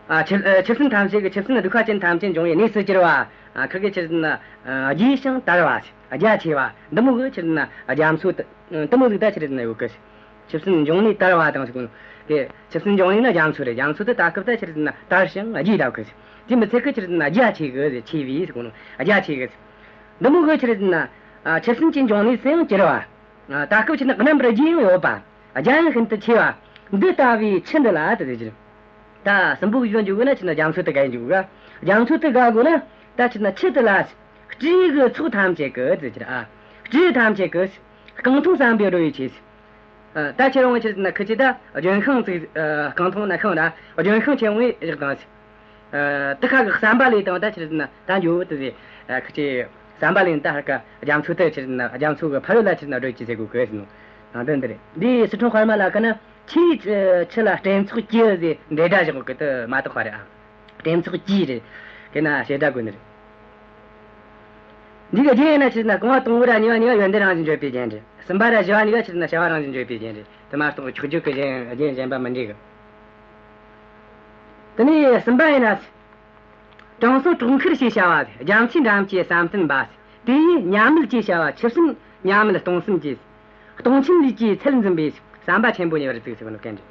ཨ། ཆུ་ཨ། ཆུ་སྲིན་ཐམས་ཅད་ཀྱི། ཆུ་སྲིན་སྡུག་ཁ་ཅན་ཐམས་ཅད་འབྱུང་བའི་གནས་སུ་གྱུར་པ། ཨ། ཁིར་གི་ཆི་རེད་ཟེར་ན། ཨ། རྒྱས་ཤིང་དར་བ་ཟེར། རྒྱ་ཆེ་བ། འདི་མོ་གི་ཆི་རེད་ཟེར་ན་རྒྱ་མཚོ་དེ། ཨ། དེ་མོ་ཟིག་ད་ཆི་རེད་ཟེར་ན་ཡོད་གི་ཟེར། ཆུ་སྲིན་འབྱུང་གནས་དར་བ་དང་ཟེར་གོ་ནོ། དེ་ཆུ་སྲིན་འབྱུང་གནས་ནི་རྒྱ་མཚོ་རེད། རྒྱ་མཚོ་དེ་ད་སྐབས་ད་ཆི་རེད་ཟེར་ན་དར་ཞིང་རྒྱས་བསྡད་གི་ཟེར། དེ་མི་ཚད་གི་ཆི་རེད་ཟེར་ན་རྒྱ་ཆེ་གི་ཟེར། ཆེ་བའི་ཟེར་གོ་ནོ། རྒྱ་ཆེ་གི་ཟེར། འདི་མོ་གི་ཆི་རེད་ཟེར་ན། ཨ། ཆུ་སྲིན་གྱི་འབྱུང་གནས་སུ་ཡང་གྱུར་པ། ཨ། ད་སྐབས་ཆི་རེད་ཟེར་ན་རྣམ་པར་རྒྱས་ཡང་ཡོད་པ། རྒྱ་ཡང་ཤིན་ཏུ་ཆེ་བ། འདི་ལྟ་བུའི་ཆུ་འདི་ལ་དེ་ཟེར་གི། ད་སྲིན་པོ་གི་ཡུལ་འཇུག་གི་ན་ཆི་རེད་ཟེར་ན་རྒྱ་མཚོ་དེ་དགའ་འཇུག་ག། རྒྱ་མཚོ་དེ་དགའ་དགོས་ན་ད་ཆི་རེད་ཟེར་ན་ཆུ་དེ་ལ། སྤྲེའུ་གི་ཚོགས་ཐམས་ཅད་ཀྱིས་དེ་ཟེར་གི། ཨ། སྤྲེའུ་ཐམས་ཅད་ཀྱིས། རྐང་འཐུང་ཟམ་པའི་སྒྲོ་ཡིས་ཆེ་ཟེར། ཨ། ད་ཁྱེད་རང་ཆི་རེད་ཟེར་ན་ཁི་ཆོས་ད་ལྗོན་ཤིང་ཅིག། ཨ། རྐང་འཐུང་ན་ཤིང་ར། ལྗོན་ཤིང་ཆེན་མོ་བཞག་བཏང་ཟེར། ཨ། དེ་ཁ་གི་ཟམ་པ་ལས་བཏང་ད་ཆི་རེད་ཟེར་ན་ད་འགྱོ་དེ་ཟེར། ཨ། ཁི་ཆོས་ཟམ་པ་ལས་ད་ཧར་ཀ་རྒྱ་མཚོ་དེ་ཆི་རེད་ཟེར་ན་རྒྱ་མཚོ་གི་ཕ་ཡུལ་ལ་ཆི་རེད་ཟེར་ན་བགྲོད་ཀྱི་ཟེར་གོ་གི་ཟེར་ནོ། ནང་དོན་འདི་རེད། འདི་སི་ཁྲོན་དཔར་མ་ལ་ཁ་ན། ཆུའི་ཆུ་ལ་སྤྲེལ་ཚོགས་ཀྱིས་ཟེར་འབྲེལ་སྒྲ་བཞག་གི། དེ་མ་དག་པ་རེད། ཨ། སྤྲེལ་ཚོགས་ཀྱིས་རེད། དེ་ན་བྱེད་སྒྲ་དགོས་ནི་རེད། འདི་གི་རྒྱན་ཡིན་ན་ཆི་རེད་ཟེར་ན་རྐང་བ་དང་པོ་ར་གཉིས་པ་གཉིས་པ་ཡོན་ཏན་རང་བཞིན་བརྗོད་པའི་རྒྱན་རེད། གསུམ་པ་ར་བཞི་བ་གཉིས་ཀ་ཆི་རེད་ཟེར་ན་བྱ་བ་རང་བཞིན་བརྗོད་པའི་རྒྱན་རེད། དེ་མ་གཏོགས་འཁྱོག་བརྗོད་ཀྱི་རྒྱན་རྒྱན་གཞན་པ་མི་འདྲེས་གི། དེ་ནས་གསུམ་པ་ཡིན་ན། དྲང་སྲོང་གྲོག་མཁར་ཞེས་བྱ་བ། རྒྱ་མཚོའི་འགྲམ་གྱི་བསམ་གཏན་པ། དེ་ཡིས་མྱ་མིལ་ཅེས་བྱ་བ། ཆུ་སྲིན་མྱ་མིལ་སྟོང་གསུམ་གྱི། སྟོང་ཆེན་ལུས་ཀྱི་ཚད་འཛིན་པའི་ཟམ་པ་ཆེན་པོ་ཉེ་བར་བཙུགས་ཟེར་བ་ནོ་གན་རེད།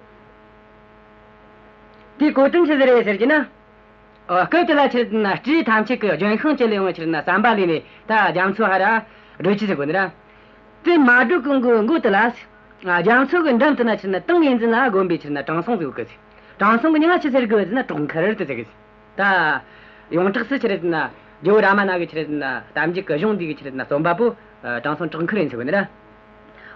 དེའི་གོ་དོན་ཆི་ཟིག་རེད་ཟེར་གྱི་ན། ཨོ། སྐབས་དེ་ལ་ཆི་རེད་ཟེར་ན་སྤྲེའུ་ཐམས་ཅད་ཀྱིས་ལྗོན་ཤིང་བཅད་ལས་ཡོང་བ་ཆི་རེད་ཟེར་ན་ཟམ་པ་ལས་ནས་ད་རྒྱ་མཚོ་ཧར་ར་བགྲོད་ཀྱི་ཟེར་གོ་ནི་ར། དེ་མ་བགྲོད་གོང་གི་མགོ་དེ་ལ། ཨ། རྒྱ་མཚོ་གི་འགྲམ་དེ་ན་ཆི་རེད་ཟེར་ན་ཏིང་ངེ་འཛིན་ལ་བསྒོམས་པའི་ཆི་རེད་ཟེར་ན་དྲང་སྲོང་ཟེར་གོ་གི་ཟེར། དྲང་སྲོང་གི་མྱིང་ང་ཆི་ཟེར་གི་ཟེར་ན་གྲོག་མཁར་དེ་ཟེར་གི་ཟེར། ད་ཡོངས་གྲགས་སུ་ཆི་རེད་ཟེར་ན་ཇོ་བོ་རཱ་མ་ན་གི་ཆི་རེད་ཟེར་ན་གཏམ་རྒྱུད་གི་གཞུང་འདི་གི་ཆི་རེད་ཟེར་ན་རྩོམ་པ་པོ། ཨ། དྲང་སྲོང་གྲོག་མཁར་ཡིན་ཟེར་གོ་ནི་ར།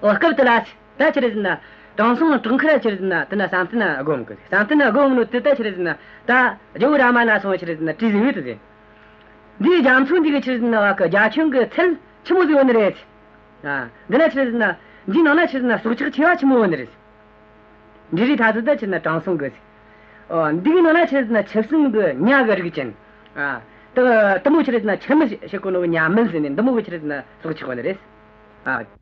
ཨོ། སྐབས་དེ་ལ། ད་ཆི་རེད་ཟེར་ན། དྲང་སྲོང་གྲོག་མཁར་ཆི་རེད་ཟེར་ན་དེ་ན་བསམ་གཏན་ན་བསྒོམ་གི། བསམ་གཏན་ན་བསྒོམ་ནོ་དེ་ད་ཆི་རེད་ཟེར་ན་ད་ཇོ་བོ་རཱ་མ་ན་སོང་ཆི་རེད་ཟེར་ན་དྲིས་ཟིག་ཡོད་དེ་ཟེར། འདིའི་རྒྱ་མཚོ་འདི་གི་ཆི་རེད་ཟེར་ན་བ་གི་རྒྱ་ཁྱོན་གི་ཚད་ཆི་མོ་ཟིག་ཡོད་ནི་རེད། ཨ། འདི་ན་ཆི་རེད་ཟེར་ན་འདིའི་ནང་ན་ཆི་རེད་ཟེར་ན་སྲོག་ཆགས་ཆེ་བ་ཆི་མོ་ཡོད་ནི་རེད། འབྲས་རིགས་ཐ་ཚོ་ད་ཆི་རེད་ཟེར་ན་དྲང་སྲོང་གི། ཨོ། འདི་གི་ནང་ན་ཆི་རེད་ཟེར་ན་ཆུ་སྲིན་གི་ཉ་གི་རིགས་ཅན། ཨ། དེ་དེ་མོ་ཆི་རེད་ཟེར་ན་ཆུ་མིག་ཞིག་གོ་ནོ་གི་མྱ་མིལ་ཟེར་ནས་འདི་མོ་གི་ཆི་རེད་ཟེར་ན་སྲོག་ཆགས་ཡོད་ནི་རེད། ཨ།